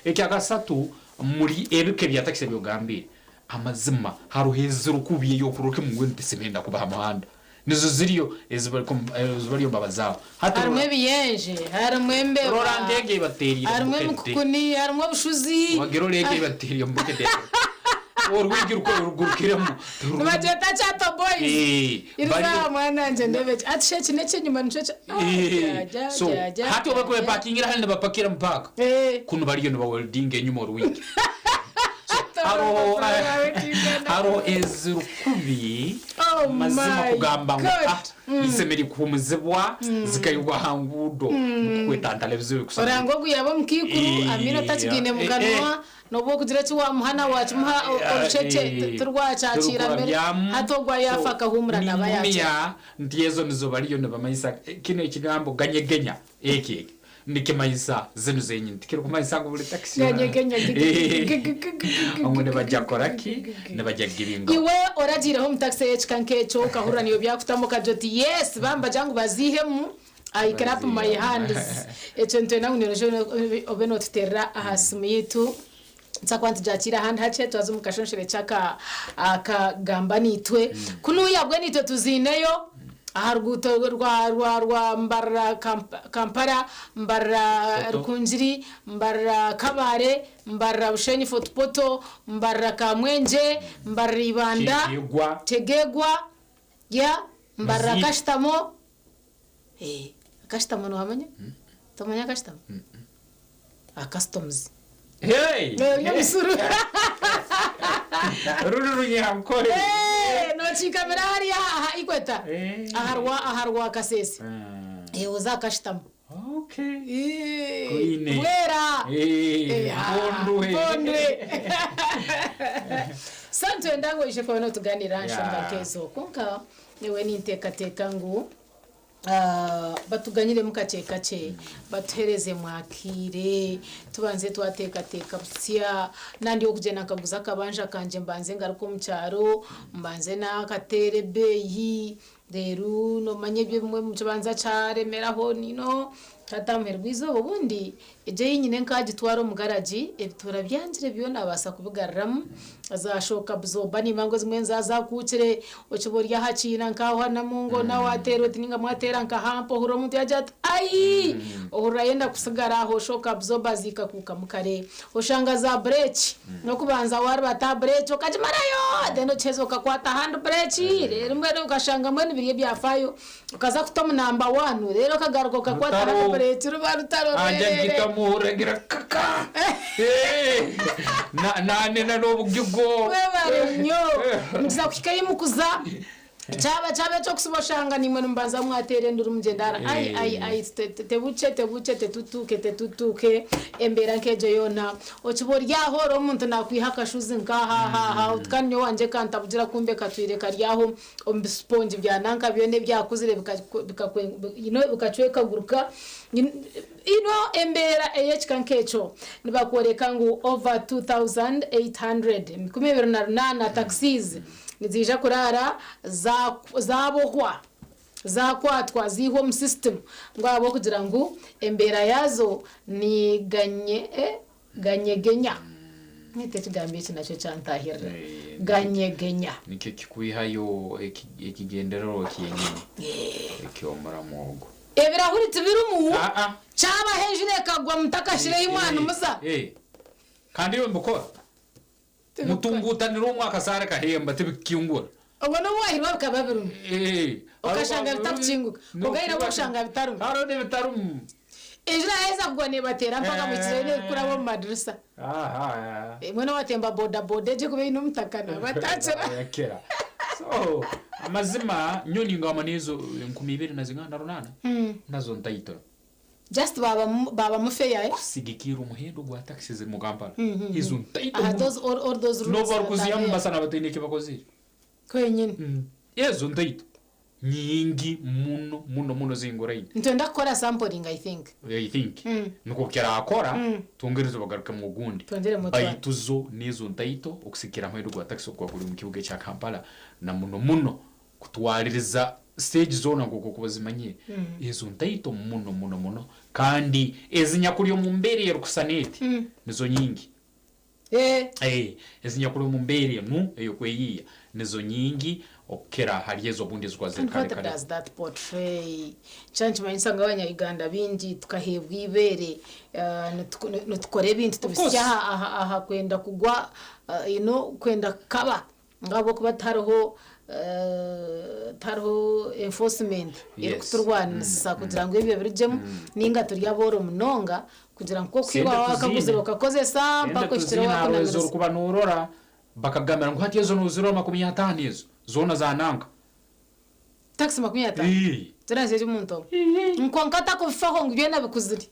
S5: Ekyakasatu, muri ebika ebya takisi ebi ogambire, amazima hariho ezirikubi ey'okurora kimwe ngu tisemeriire kuba aha muhanda. Nizo ziriyo ezi bariyo nibabazaaho. Hati
S6: Harimu
S5: rora
S6: ebiyenje, harimu embeba,
S5: rora nk'egi ei bateeriire omu
S6: harimu
S5: bukede.
S6: emikukuni, harimu obushuzi.
S5: Wagira egi ei bateeriire omu bukede. Orwigi rugurukiremu.
S6: Nibagyeta Chato Boys.
S5: Eh,
S6: Iriza
S5: bariyo
S6: aha mwana wangye ndeebe eki. Ati shi eki n'eky'enyima nikyo kya. Ah,
S5: Eh,
S6: gya, gya,
S5: so
S6: gya, gya,
S5: hati
S6: gya,
S5: obu
S6: gya.
S5: barikubepakingira hanu nibapakira mu paaka
S6: Eh.
S5: kunu bariyo nibaweldinga enyima orwigi. So haroho haroho ezirikubi
S6: Oh
S5: mazima
S6: my
S5: kugamba ngu
S6: God.
S5: ah zisemeriire kuhumuzibwa zikaihwa aha nguudo nikwo kwetantara ebizibu ebikusanga.
S6: Oranga ogu yaaba omukaikuru amaino atakigaine mu kanwa N'obu okugira eki waamuha na waakimuha orucece tirwakyakiira mere, hati ogwo yaafa akahuumura naaba yaakira.
S5: Ningumya nti ezo nizo bariyo nibamanyisa kinu ekigambo ganyegenya eki eki nikimanyisa zinu zenyini tikirikumanyisa ngu buri takisi yoona
S6: Ganyegenya
S5: ngu nibagya kukora ki nibagya kugiringaho.
S6: Iwe oragiireho omu takisi ey'ekika nk'ekyo okahurira niiwe byakutamu okagira oti yes baaba nibagira ngu baziihemu I clap my hands. Ekyo nitwenda ngu noija obe notuterera aha simu yaitu. Nituza kuba nitugyakira ahandi hakye twaza omu kashonshorekye aka akagamba naitwe. Kunuya bwe naitwe tuziineyo. Aha ruguuto rwa rwa rwa Mbarara Kampala, Mbarara
S5: Poto.
S6: Rukungiri, Mbarara Kabale, Mbarara Bushenyi Fort Portal, Mbarara Kamwengye, Mbarara Ibanda,
S5: Kyegegwa.
S6: Kyegegwa, yeah, Mbarara
S5: Muzii.
S6: Kashitamo, eh, Kashitamo nohamanya? Tomanya Kashitamo? Aha Customs.
S5: Hey!
S6: Eby'omusuru.
S5: Ruri runyankore.
S6: Eh, nokiikamira hariya aha Equator, aha rwa aha rwa Kasese. Eh, oze aha Kashitamo.
S5: Okay.
S6: Eh,
S5: Kwine.
S6: Bwera.
S5: Eh,
S6: Eh, ah,
S5: Mbondwe.
S6: Mbondwe. So nitwenda ngu oije kuba notuganira aha nshonga
S5: Yeah.
S6: nk'ezo kwonka nyowe ninteekateeka ngu Batuganyiremu kakye kakye, batuhereze mwakiire, tubanze twateekateeka butsya. Nandi okugyenda nkaguza akabanja kangye mbanze ngaruke omu kyaro, mbanze naakateera ebeeyi, reero noomanya ebyo ebimwe nikibanza kyaremeraho you know, hati aha muheru gw'eizooba obundi egyo ei nyine nkaagitwara omu garagi, ebituura byangire byona naabaasa kubigaruramu. Za shock absorber nimba ngu ezimwe niziba zakuukire, okiba ori aha kiina nkaho Namungo nawe wateera oti ninga mwateera nka hampa ohurira omuntu yagira ati ayi! Ohurira ayenda kusigara aho shock absorber zikakuukamu kare. Oshanga za bureki n'okubanza waribata aha bureki okagimarayo then okiheza okakwata hand bureki reero mbwenu okashanga mbwenu biri ebyafaayo okaza kuta omu namba wani reero okagaruka okakwata
S5: Rutaro.
S6: hand bureki ruba rutaro
S5: Anja
S6: rwerere.
S5: ngitamu hurira ngira kaka. Eh, na nanena n'obugigo.
S6: Webare nnyo. Nikiza kuhika ahi mukuza kyaba kyaba eky'okusiba oshanga naimwe nimubanza mwateera enduru mugyenda hara ai ai ai te- te- tebukye tebukye tetutuuke tetutuuke embeera nk'egyo yoona okiba ori aho ori omuntu naakwiha akashuzi nk'aha aha aha oti kandi nyowe wangye kantabugira kumbe katwire kari aho omu bisipongi bya nanka byona ebyakuzire bikacwekaguruka you know embeera ey'ekika nk'ekyo nibakworeka ngu over 2800 2800 taxis niziija kuraara zaabohwa zaakwatwa ziihwa omu system ngu ahabw'okugira ngu embeera yaazo ni ganye Ganyegenya. Hati ekigambo eki nakyo kyantahirira. Ganyegenya.
S5: Nikyo kikwihayo ekigyendererwa kyenyini eky'omuramu ogu.
S6: Ebirahuri tibirimu, kyabaho enjura ekagwa mutakashireyo mwana muza.
S5: Kandi iwe mbikora. Mutunguutanira omwe akasaara kahemba tibikukingura.
S6: Obwo n'obu waahirwa bikaba birimu. Okashanga bitakukinguka. Kwonka haine obu orikushanga bitarimu.
S5: Hariho n'ebitarimu.
S6: Enjura yaaheza kugwa neebateera mpaka mukireyo n'erikuraba omu madirisa. Mbwenu waatemba bodaboda egyo ekuba eine omutaka nabatakira.
S5: So amazima nyowe ningamba n'ezo 2800 nazo ntaito.
S6: Just baaba baaba mufeya eh.
S5: Kusigikirra omuhendo gwa taxi eziri mu Kampala ezo ntaito
S6: Aha
S5: muno.
S6: those all, all those
S5: N'obu
S6: routes
S5: barikuzihamu
S6: bataaheya.
S5: basa nabataine eki bakozire.
S6: Kwenyini.
S5: Ezo ntaito nyingi muno muno muno zinguraine.
S6: Nitwenda kukora sampling I think.
S5: I think nikwo kirakora twongere tubagarukemu ogundi.
S6: Twongyeremu otwani.
S5: Baitu zo n'ezo ntaito okusigikirra aha muhendo gwa taxi okuba guri omu kibuga ekya Kampala na muno muno Kutwaririza siteegi zoona nk'oku orikuba ozimanyire, ezo ntaito muno muno muno kandi ezinyakuri omu mbeera eyerikusana eti nizo nyingi. Ezinyakuri omu mbeera enu ey'okweyiiya nizo nyingi okukira hari ezo obundi ezikuba ziri
S6: And
S5: kare
S6: what
S5: kare.
S6: does that portray? Kyaba nikimanyisa ngu Abanya-Uganda baingi tukaheebwa eibeere, nitukora ebintu
S5: Of course.
S6: tubitsya aha kwenda kugwa, you know, kwenda kukaba. Ngu ahabw'okuba tihariho tihariho enforcement erikuturwanisa kugira ngu ebyo birugyemu nainga turi abooro munonga kugira ngu nk'oku
S5: Sente
S6: iwe waaba
S5: tuziine.
S6: wakaguzire okakozesa
S5: Sente
S6: mpaka ohikire
S5: tuziine hariho ezi
S6: waakunamiriza.
S5: orikuba noorora bakakugambira ngu hati ezo noozirora 50 ezo zoona za nanka.
S6: Takisi 50?
S5: Ii.
S6: Zoona ziri omuntu omwe. Kwonka atakubifaho ngu byona bikuzire.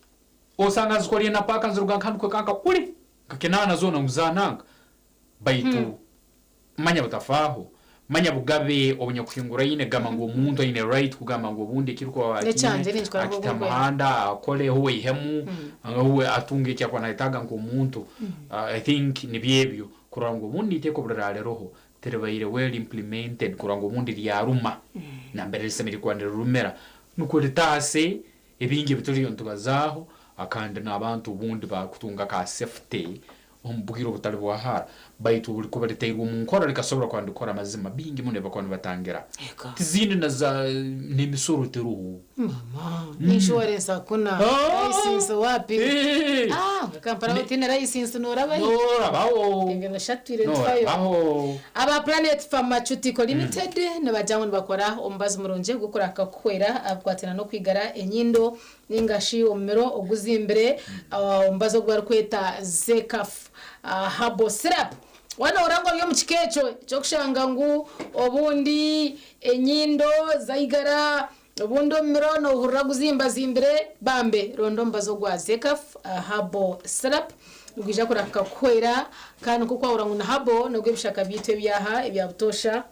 S5: Osanga nzikoriire na paaka niziruga nka hanu kuhika nka kuri nka kinaana zoona ngu za nanka. Baitu manya butafaaho, manya bugabe obunyakuhinguraine gamba ngu omuntu aine right kugamba ngu obundi ekirikuba
S6: N'ekyangye
S5: akiine
S6: ninkikora
S5: akite
S6: nk'oku
S5: aha
S6: nkwenda.
S5: muhanda akole huwe aihemu huwe atunge eki arikuba nayetaaga nk'omuntu. I think nibyo ebyo kurora ngu obundi iteeka obu riraareroho tiribaire well implemented kurora ngu obundi ryaruma nambere risemeriire kuba nirirumira nukwo ritaase ebingi ebi turiyo nitubazaaho akandi n'abantu obundi baakutunga ka safety omu bwire obutari bwa hara. Baitu obu rikuba ritairwe omu nkora rikasobora kuba nirikora amazima, baingi muno ebi bakuba nibatangira tizindi na za n'emisoro teriho.
S6: Mama, insurance hakuna, license wapi? Ah, Kampala otiine license norabahi?
S5: Norabaho.
S6: Ebyo noshatwire nitufayo.
S5: Norabaho.
S6: Aba Planet Pharmaceutical Limited nibagira ngu nibakora omubazi murungi ogurikuhaka kukuhwera ahakukwatana n'okwigara enyindo ninga shi omumiro oguzimbire, omubazi ogu barikweta Zecaf Herbal Syrup. Waaba noohurira ngu ori omu kika ekyo eky'okushanga ngu obundi enyindo zaigara, obundi omumiro noohurira guzimbazimbire, bambe ronda omubazi ogwa Zecaf Herbal Syrup nigwija kurahuka kukuhwera kandi nk'oku waahurira ngu ni herbal n'ogw'ebishaka byaitu ebyaha ebya butoosha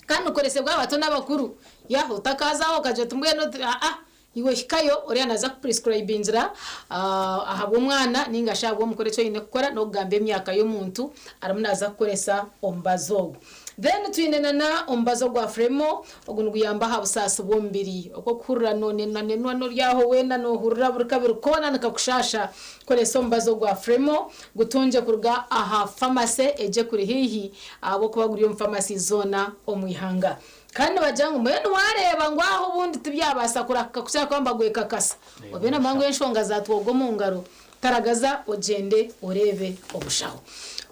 S6: kandi nigukoresibwa abato n'abakuru. Yaaba otakaazaho okagira oti mbwenu aa Iwe hikayo, oriya naaza kupuriskurayibingira ahabw'omwana nainga shi ahabw'omukuru eki oine kukora n'okugamba emyaka y'omuntu arimu naaza kukoresa omubazi ogwo. Then twine na na omubazi ogwa Fremo, ogu niguyamba aha busaasi bw'omubiri. Oku okuhurira noonenwanenwa n'ori aho weena noohurira buri kabiri koona nikakushaasha, koresa omubazi ogwa Fremo, gutungye kuruga aha famase egyo ekuri haihi ahabw'okuba guri omu famasi zoona omu ihanga. Kandi nibagira ngu mbwenu waareeba ngu aho obundi tibyabaasa kurahuka kukira kuba nibagwekakasa. Obe noomanya ngu enshonga zaatwoga omu ngaro, taragaza ogyende oreebe omushaho.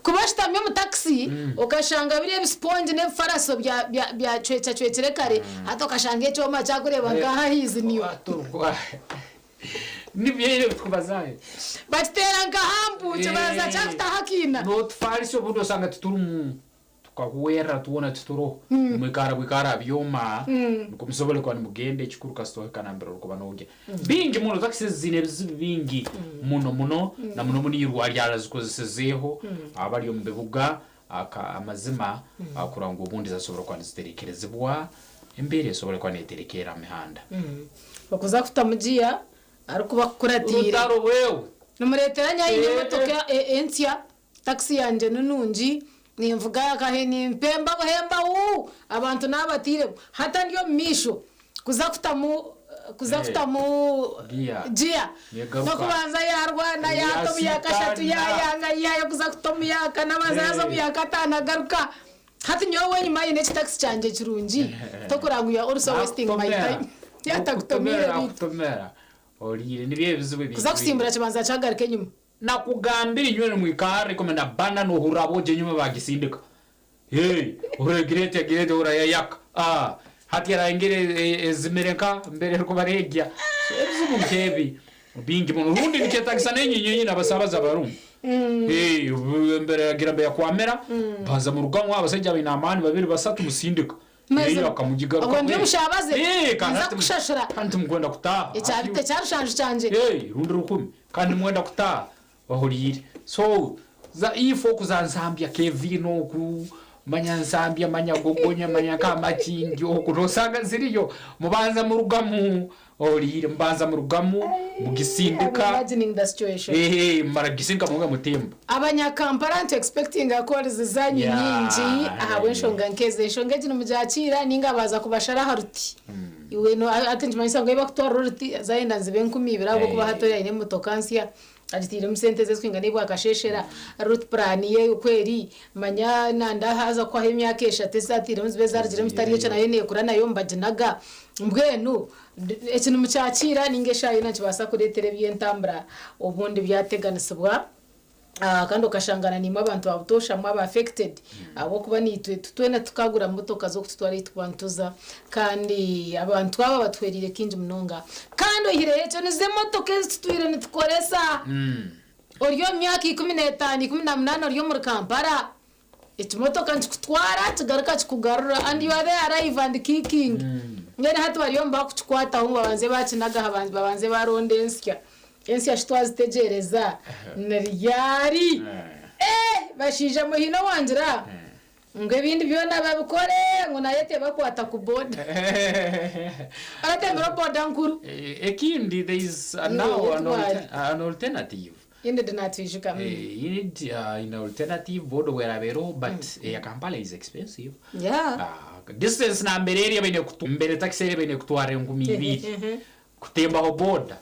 S6: Kuba oshutami omu takisi okashanga biri ebisipongi n'ebifaraso byacwecacwekire kare, hati okashanga ekyoma kyakureeba nk'aha ahaizi niiwe.
S5: Nibyo ebi tukubazaho.
S6: Bakiteera nka hampu kibanza kyakutaho akaina.
S5: N'otufaarisi obundi osanga titurimu. Tukahwerra twona tituroho, nimwikara bwikara ha byoma nukwo musobole kuba nimugenda ekikuru kasita ohika nambere orukuba nogya. Bingi muno takisi ezi ziine ebizibu bingi muno muno na muno muno irwa ryarazikozeseze-ho abali omu bibuga aka amazima kurora ngu obundi zasobora kuba niziterekerezibwa embeera esobole kuba neterekerra ha mihanda.
S6: Okuza kutamu giya arikuba akukuratiire.
S5: Rutaro wewe.
S6: Nimureetera nyaine emotoka entsya. Takisi yangye ni nungi, ninvuga akahe nimpemba buhemba wuu abantu naabatairemu. Hati ndi omu maisho kuza kutamu kuza kutamu giya n'okubanza yaarwana yaata omu ya kashatu yaayanga yaihayo kuza kuta omu ya kana abanza yaaza omu ya kataano agaruka. Hati nyowe wenyima aine ekitakisi kyangye kirungi tokureba ngu you are also wasting my time yaatakutomiire beitu. Kuza kusimbura kibanza kyagaruka enyima.
S5: Nakugambire inywe nimwikarra ikumi na bbana nohurra aboojo enyuma bagisindika. Hey, ohurra egira eti egira eti ohurra yayaka. Ah, hati erahengera ezimire nka mbere erikuba negya. So ebizibu nk'ebi bingi muno. Rundi nikyetagisa n'enyinyi enyini abasaabaze abarumu. Hey, obu embera yagira mbe yakwamira, banza murugamu abasaija abaine amaani babiri basatu musindika.
S6: Mazima.
S5: Eyo akamugigaruka
S6: Obwo ndi
S5: kweri.
S6: omushabaze,
S5: Eh, kandi
S6: ninza
S5: hati
S6: kukushashura.
S5: Kandi timukwenda kutaaha.
S6: Ekya
S5: Hati
S6: bita ekya rushanju kyangye.
S5: Hey, rundi rukumi. Kandi nimwenda kutaaha. Ohuriire. So, za if okuza Nsambya Kevin oku, manya Nsambya, manya Gogonya, manya Kamakindi oku, nosanga ziriyo. Mubanza murugamu. Ohuriire, mubanza murugamu,
S6: I'm
S5: mugisindika.
S6: imagining the situation.
S5: Eh, mumara kugisindika mwonka mutemba.
S6: Abanyakampala nitu expectinga calls zanyu nyingi ahabw'enshonga nk'ezi. Enshonga egi nimugyakiira ninga baaza kubashara aha ruti. Iwe no hati nikimanyisa ngu ahu bakutwarira oruti zayenda niziba 2000 ahabw'okuba hati ori aine emotoka nsya agitairemu sente ze ezikwingana ei bwakasheshera, route plan ye oku eri, manya nanda haaza kuhwaho emyaka eshatu ezi atairemu zibe zarugiremu zitari ekyo nayo neekura nayo nibaginaga. Mbwenu eki nimukyakiira ninga eshaaha yoona nikibaasa kureetera eby'entambura obundi byateganisibwa. Kandi okashanga na naimwe abantu ba butoosha mwaba affected ahabw'okuba naitwe twena tukagura motoka z'okututwara ahu turikuba nituza kandi abantu aba batuhwereire kaingi munonga. Kandi oihireho ekyo nizo emotoka ezi tutwire nitukoresa. Ori omu myaka 15, 18 ori omuri Kampala, ekimotoka nikikutwara kigaruka kikugarura and you are there alive and kicking. Mbwenu hati bariyo nibakukikwataho ngu babanze bakinagaho babanze baronda ensya. Ensya shi twazitegyereza ni ryari? Eh! Bashaija mwe haine owangira ngu ebindi byona babikore ngu naye tebakwata ku boda. Baratembera boda nkuru.
S5: Ekindi there is now an alternative.
S6: Indeed natwijuka.
S5: You need an alternative boda obweraaba eroho but eya Kampala is expensive. Distance nambere eri abaine mbere takisi eri abaine kutwara 2000. Kutembaho boda,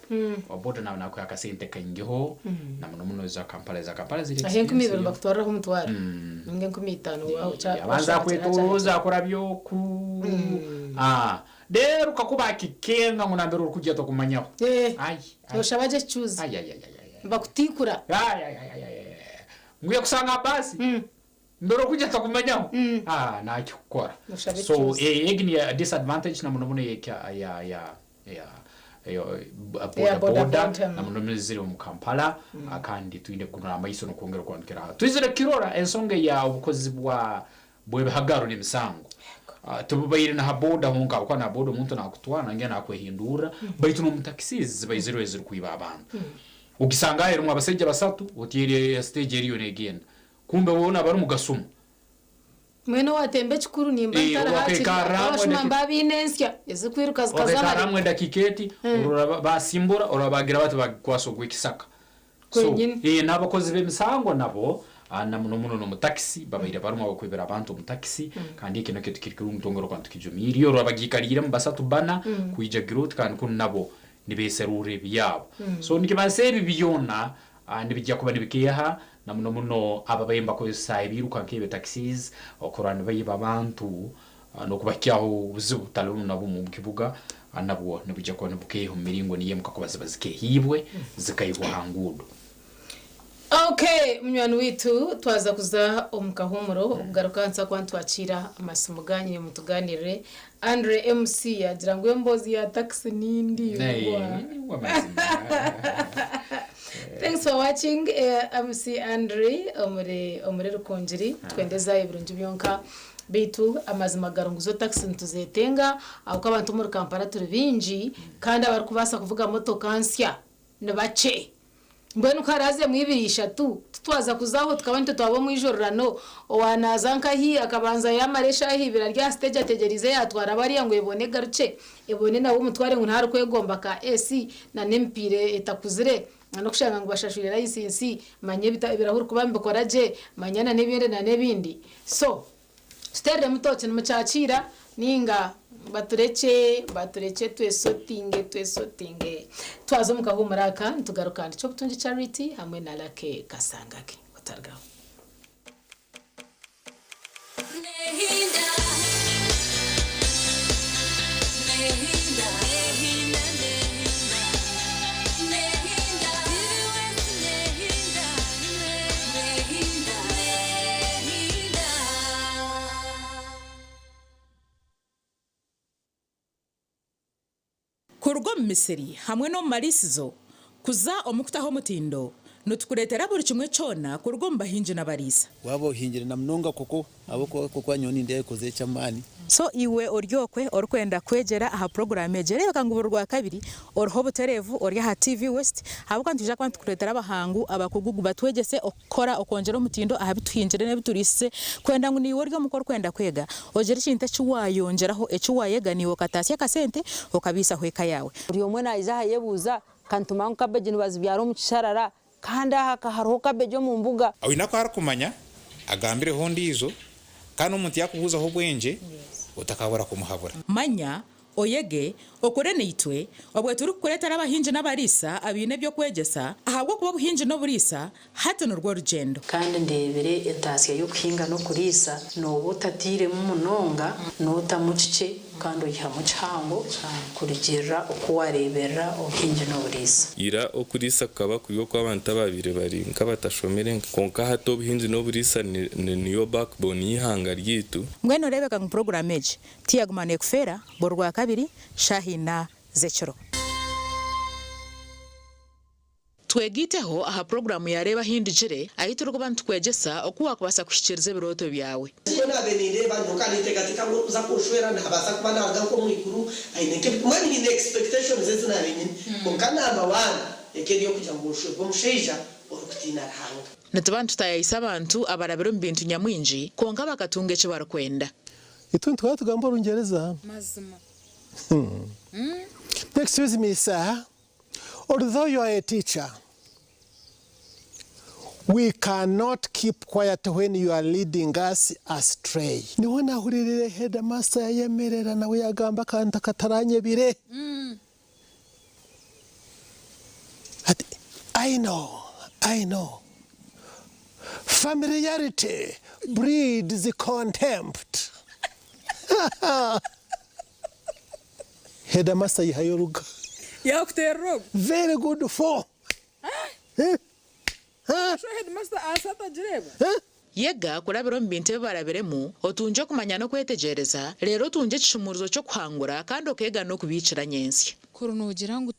S5: owa boda naaba nakuha akasente kaingiho na muno muno eza Kampala, eza Kampala ziri
S6: Aho 2000
S5: expensive.
S6: nibakutwariraho omutwaro ninga 5000
S5: Abanza akwetoroza akurabya oku reero kakuba akikenga ngu nambere orikugya tokumanyaho. Ai,
S6: Noshaba gye ekicuuzi. Nibakutikura.
S5: Ngu yakushanga aha baasi mbere orikugya tokumanyaho nakikukora.
S6: Noshabe
S5: So
S6: ekicuuzi.
S5: egi ni disadvantage na muno muno ya ya ya ya
S6: Eya
S5: boda
S6: boda
S5: boda
S6: boda.
S5: na muno muno ziri omu Kampala kandi twine kugunura amaiso n'okwongera okwandikira aha. Twizire kukirora ensonga ya obukozi bwa bw'ebihagaro n'emisango. Tibubaire na ha boda honka ahabw'okuba na ha boda omuntu nakutwara nangwa nakwehindurra baitu n'omu taxis zibaizirwe ezirikwiba abantu. Ogisanga erimu abasaija basatu oti eri stage eriyo negenda kumbe boona barimu gasuma.
S6: Mbwenu owatemba ekikuru nimba ntari hakiri
S5: Wakaikarra hamwe
S6: abashuma
S5: edakika
S6: mba baine ensya ezikwiruka zikaza
S5: wakaikarra
S6: hare.
S5: hamwe edakika eti orora basimbura orora bagira bati bagikwasa ogw'ekisaka. So
S6: Kwenyini.
S5: n'abakozi b'emisango nabo na muno muno n'omu takisi babaire barimu abakwibira abantu omu takisi kandi eki nakyo tikiri kirungi twongera okuba nitukijumirya orora bagiikariiremu basatu bana kwija gira oti kandi kunu nabo nibeeserurra ebyabo. So nikibaasa ebi byona nibijja kuba nibikeeha na muno muno ababaire nibakozesa ebiiruka nk'ebyo taxis okurora nibaiba abantu n'okubahikyaho obuzibu butali bumwe na bumwe omu kibuga nabwo nibwija kuba nibukeeha omu miringo niyo emwe kakuba ziba zikeehiibwe zikaihwa aha nguudo.
S6: Okay munywani waitu twaza kuza omu kahuumuro okugaruka nituza kuba nitwakiira amasimu ganyu mutuganirire. Andre MC yaagira ngu emboozi ya taxi ni ndaingwa. Thanks for watching MC Andre omuri omuri Rukungiri twendeza ebirungi byonka beitu amazima gari ngu zo taxi nituzetenga ahabw'okuba abantu omuri Kampala turi baingi kandi abarikubaasa kuvuga motoka nsya ni bakye. Mbwenu ku haraazemu ibiri ishatu, titwaza kuza aho tukaba nitwe twaba omwijururano, owa naaza nkahi akabanza yaamara eshaaha ibiri ari aha siteegi ategyereize yaatwara bariya ngu ebone egarukye, ebone nawe omutware ngu ntaarikwegomba ka AC na n'emipiira etakuzire na n'okushanga ngu bashashwire layisinsi, manya ebirahuri kuba nibikora gye, manya na n'ebindi na n'ebindi. So. Tuteereremu tooki nimukyakiira nainga baturekye baturekye twesotinge twesotinge. Twaza omu kahuumuro aka nitugaruka ndi Kyobutungi Charity hamwe na Lucky Kasangage. Otarugaho.
S7: Kuruga omu misiri hamwe n'omu mariisizo kuza omu kutaho omutindo, nitukureetera buri kimwe kyona kuruga omu bahingi n'abariisa.
S13: Waaba ohingire na munonga koko ahabw'okuba koko nyowe nindeeba ekozire eky'amaani.
S7: So iwe ori okwe orikwenda kwegyera aha puroguraamu egi, reebeka ngu buri Rwakabiri oriho obutereevu ori aha TV West ahabw'okuba nitwija kuba nitukureetera abahangu abakugu batwegyese okukora okwongyera omutindo aha bi tuhingire n'ebi turiisize kwenda ngu naiwe ori omuka orikwenda kwega ogire ekintu eki waayongyeraho eki waayega naiwe okataasya akasente okabiisaho eka yaawe.
S14: Buri omwe naija aha ayebuuza, Ka nitumanya ngu kabeegi nibazibyara omu kisharara, kandi aha ka hariho kabeegi omu mbuga.
S15: Oine aku arikumanya, agambireho ondiijo, kandi omuntu yaakubuuzaho obwengye, otakabura kumuhabura.
S7: Manya, oyege, okore naitwe, obwe turikukureetera abahingi n'abariisa abaine eby'okwegyesa, ahabw'okuba obuhingi n'oburiisa hati nirwo rugyendo.
S16: Kandi ndeebire entaasya y'okuhinga n'okuriisa, nooba otatairemu munonga, nootamu kikye kandi oihamu kihango kurugiirira oku waareeberera obuhingi n'oburiisa.
S9: Ira okuriisa kukaba kuri okw'abantu abaabaire bari nk'abatashomire kwonka hati obuhingi n'oburiisa niyo backbone y'eihanga ryaitu.
S7: Mbwenu oreebeka ngu puroguraamu egi tiyaguma neekufeera buri Rwakabiri shaaha ina z'ekiro. Twegaiteho aha puroguraamu ya Reeba Ahi Ndigire ahu turikuba nitukwegyesa oku waakubaasa kuhikiiriza ebirooto byawe.
S17: Nikwo naabaire nindeeba nyowe ninteekateeka ngu orikuza kunshwera naabaasa kuba naaruga nk'omu iguru aine nk'ebi mbwenu nyine expectations ezi naabaire nyine kwonka number one eka eri ey'okugira ngu nshwerwe omushaija orikutiina Ruhanga.
S7: Nituba nitutaayaayisa abantu abarabire omu bintu nyamwingi kwonka bakatunga eki barikwenda.
S18: Itwe nituhora tugamba Orungyereza.
S7: Mazima.
S18: Excuse me sir, although you are a teacher, we cannot keep quiet when you are leading us astray. Niho nahuririire headmaster yayemerera nawe yagamba akantu akataranyebire. Ati, I know, I know. Familiarity breeds contempt. Headmaster aihayo oruga.
S7: Yakuteerera ogwo?
S18: Very good for.
S7: So headmaster ahansi atagireeba? Yega kurabira omu bintu ebi barabiremu, otungye okumanya n'okwetegyereza, reero otungye ekishumuurizo ky'okuhangura kandi okeega n'okubiikira nyentsya.
S19: Kuri noogira ngu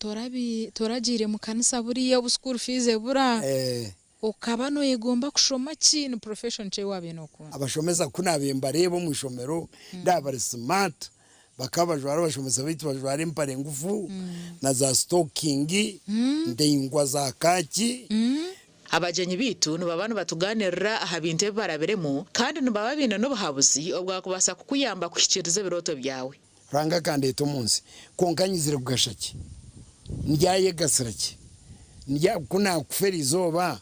S19: toragiire mu kanisa buriya obu school fees ebura, okaba noyegomba kushoma ki? Ni profession ki ei waabaire nookunda?
S20: Abashomesa ku naabaire mbareeba omu ishomero ndaaba bari smart, bakaba bajwara abashomesa baitu bajwara empare ngufu na za sitokingi ndaingwa za kaaki.
S7: Abagyenyi baitu nibaba nibatugaaniirira aha bintu ebi barabiremu kandi nibaba baine n'obuhabuzi obwakubaasa kukuyamba kuhikiiriza ebirooto byawe.
S20: Ruhanga akandeeta omu nsi, kwonka nyizire kugasha ki? Ndyayegasira ki? Ndya, ku naakufa eri izooba,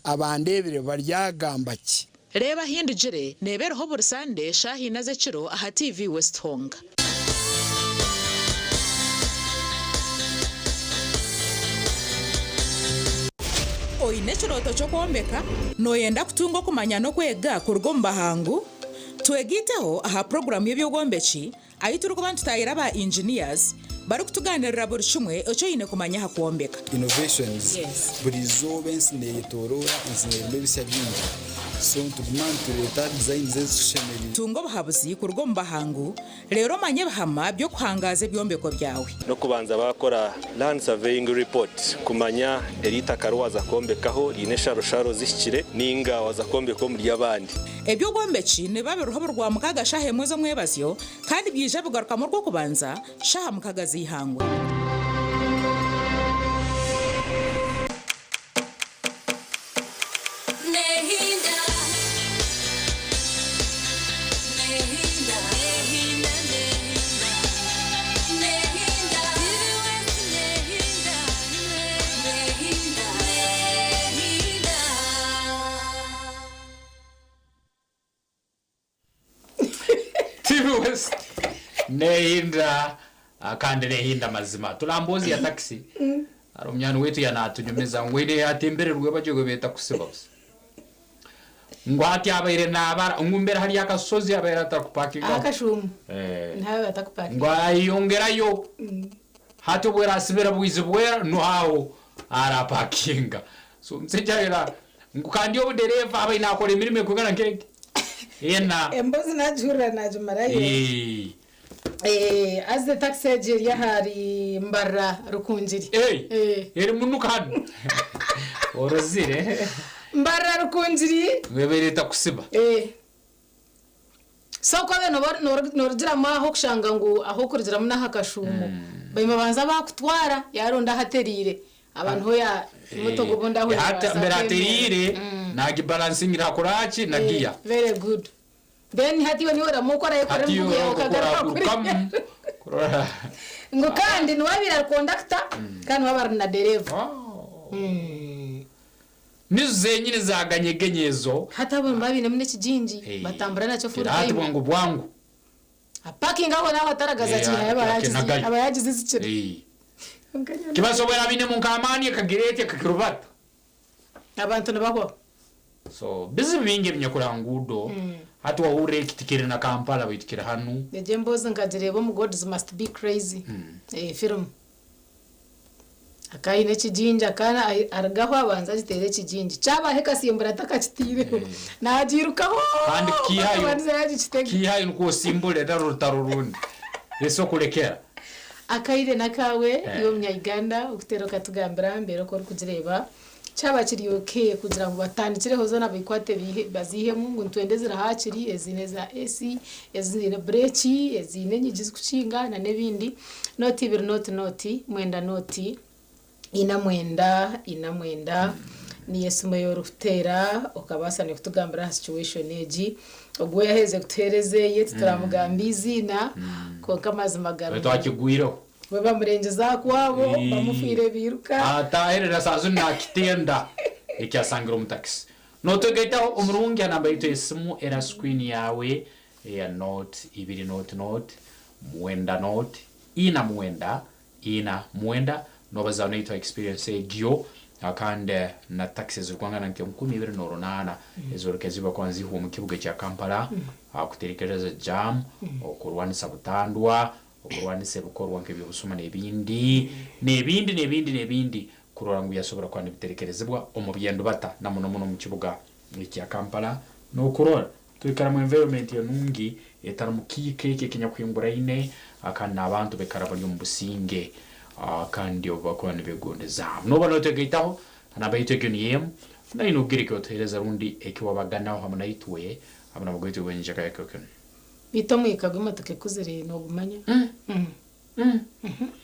S20: abandeebire baryagamba ki?
S7: Reeba Ahindugire neeba eriho buri Sande shaaha ina z'ekiro aha TV West Honga. Oine ekirooto ky'okwombeka? Nooyenda kutunga okumanya n'okwega kuruga omu bahangu? Twegaiteho aha puroguraamu y'eby'obwombeki ahu turikuba nitutaayira ba engineers barikutugaaniirira buri kimwe eki oine kumanya aha kwombeka.
S8: Innovations, Buri izooba ensi neyetoroora, ensi nerimu ebisya bingi so nituguma nitureeta designs ezitushemereire.
S7: Tunga obuhabuzi kuruga omu bahangu reero omanye ebihama by'okuhangaaza ebyombeko byawe.
S9: N'okubanza baakora Land Surveying Report kumanya eri itaka ri waaza kwombekaho riine ensharosharo zihikire nainga waaza kwombeka omuri abandi.
S7: Eby'obwombeki nibiba biriho buri Rwamukaaga shaaha emwe z'omwebazyo kandi byija bigarukamu Orwokubanza shaaha mukaga z'eihangwe.
S5: TV West nehinda kandi nehinda mazima turambozi ya taxi hari omunywani waitu yanatunyumiza ngu eine yatembererwe bagye beeta kusiba busa ngu hati abaire nabara ngu mbere hari akasozi abaire atakupakingaho
S6: Akashuumo.
S5: Eh.
S6: Ntawe batakupakinga.
S5: ngu ayeyongerayo hati obu erasibira bwizi bwera nuho aho arapakinga so omushaija arira ngu kandi obu dereeva abaire nakora emirimo ekwingana nk'egi ena.
S6: Embozi nagihurira nagimarayo.
S5: Eh.
S6: Eh, haza etakisi egi eri ahari Mbarara Rukungiri.
S5: Eh. Eri munuka hanu. Orozire.
S6: Mbarara Rukungiri.
S5: Ngu ebaire etakusiba.
S6: Eh. So ku obaire nooba noorugiramu aho okushanga ngu ah'okurugiramu n'aha kashuumo, nibabanza baakutwara yaaronda ahatereire aba niho ya emotoka obundi ahu
S5: Hati
S6: erabaasa
S5: mbere
S6: kwemerera.
S5: atereire nagibalansingira ha kuraki na giya.
S6: Very good. Then hati iwe niiwe oramuha oku orayekorera
S5: Hati
S6: emigugu
S5: iwe
S6: yaawe okagaruka
S5: okuragurukamu
S6: kuriya. Ngu kandi niwe abaire ari kondakita kandi niwe abaire ari na dereeva.
S5: Nizo zenyini za ganyegenya ezo.
S6: Hati abo nibaba bainemu n'ekigingi batambura nakyo full
S5: Hati
S6: time.
S5: bwangu bwangu.
S6: Apakinga aho n'aho ataragaza akiihayo aba yagizizikire.
S5: Kibasobora bainemu nk'amaani ekagira eti ekakirubata.
S6: Abantu nibahwaho.
S5: So bizibu bingi ebinyakuri ha nguudo. Hati wahurra eki tikiri na Kampala baitu kiri hanu.
S6: Egyo emboozi nkagireeba omu God's must be crazy film. Akaba aine ekigingi akaba arugaho abanza agiteera ekigingi kyabaho ekasimbura atakakiteireho nagirukaho
S5: Kandi
S6: mpaka
S5: kukiihayo
S6: abandize yagikitega.
S5: kukiihayo nikwo osimbure nari orutaro orundi ese okurekera.
S6: Akaire n'akaawe iwe Munya-Uganda okuteera okatugambira aha mbeera oku orikugireeba. Kyaba kiri ok kugira ngu batandikireho zoona babikwate baziihemu ngu nitwenda eziri hakiri eziine za AC, eziine bureeki, eziine enyigi zikukinga nana ebindi. Nooti ibiri nooti nooti mwenda nooti ina mwenda ina mwenda niyo esimu ei orikuteera okabaasa n'okutugambira aha situation egi. Ogu we yaaherize kutuheereza eye tituramugamba eiziina kwonka amazima gari
S5: Baitu akigwireho.
S6: We bamurengyeza aha kwabo, bamufiire bairuka.
S5: Ataaherera saaha zinu naakitenda eki asangire omu takisi. Nootwegaitaho omurungi aha namba yaitu ey'esimu eri aha screen yaawe eya nooti ibiri nooti nooti mwenda nooti ina mwenda ina mwenda. Nobaza naitwe experience egyo kandi na taxi ezirikwangana nke 28 ezoreka kuba nizihwa omu kibuga kya Kampala kuterekereza jam, okurwanisa butandwa, okurwanisa ebikorwa nk'ebyobusuma n'ebindi n'ebindi n'ebindi n'ebindi kurora ngu byasobora kuba nibiterekerezibwa omu byendubata na muno muno omu kibuga ekya Kampala n'okurora twikara mu environment enungi etarimu kiika eki ekinyakuhinguraine kandi n'abantu baikara bari omu businge kandi obu bakuba nibegondezaamu. Noba notegaitaho namba yaitu egyo niyo emu naine ogira eki otuheereza rundi eki wabaganaho hamu naitwe hamu n'abagwaitu gwenjaka yakiro kinu.
S6: Beitu omwika gw'emotoka ekuzire noogumanya?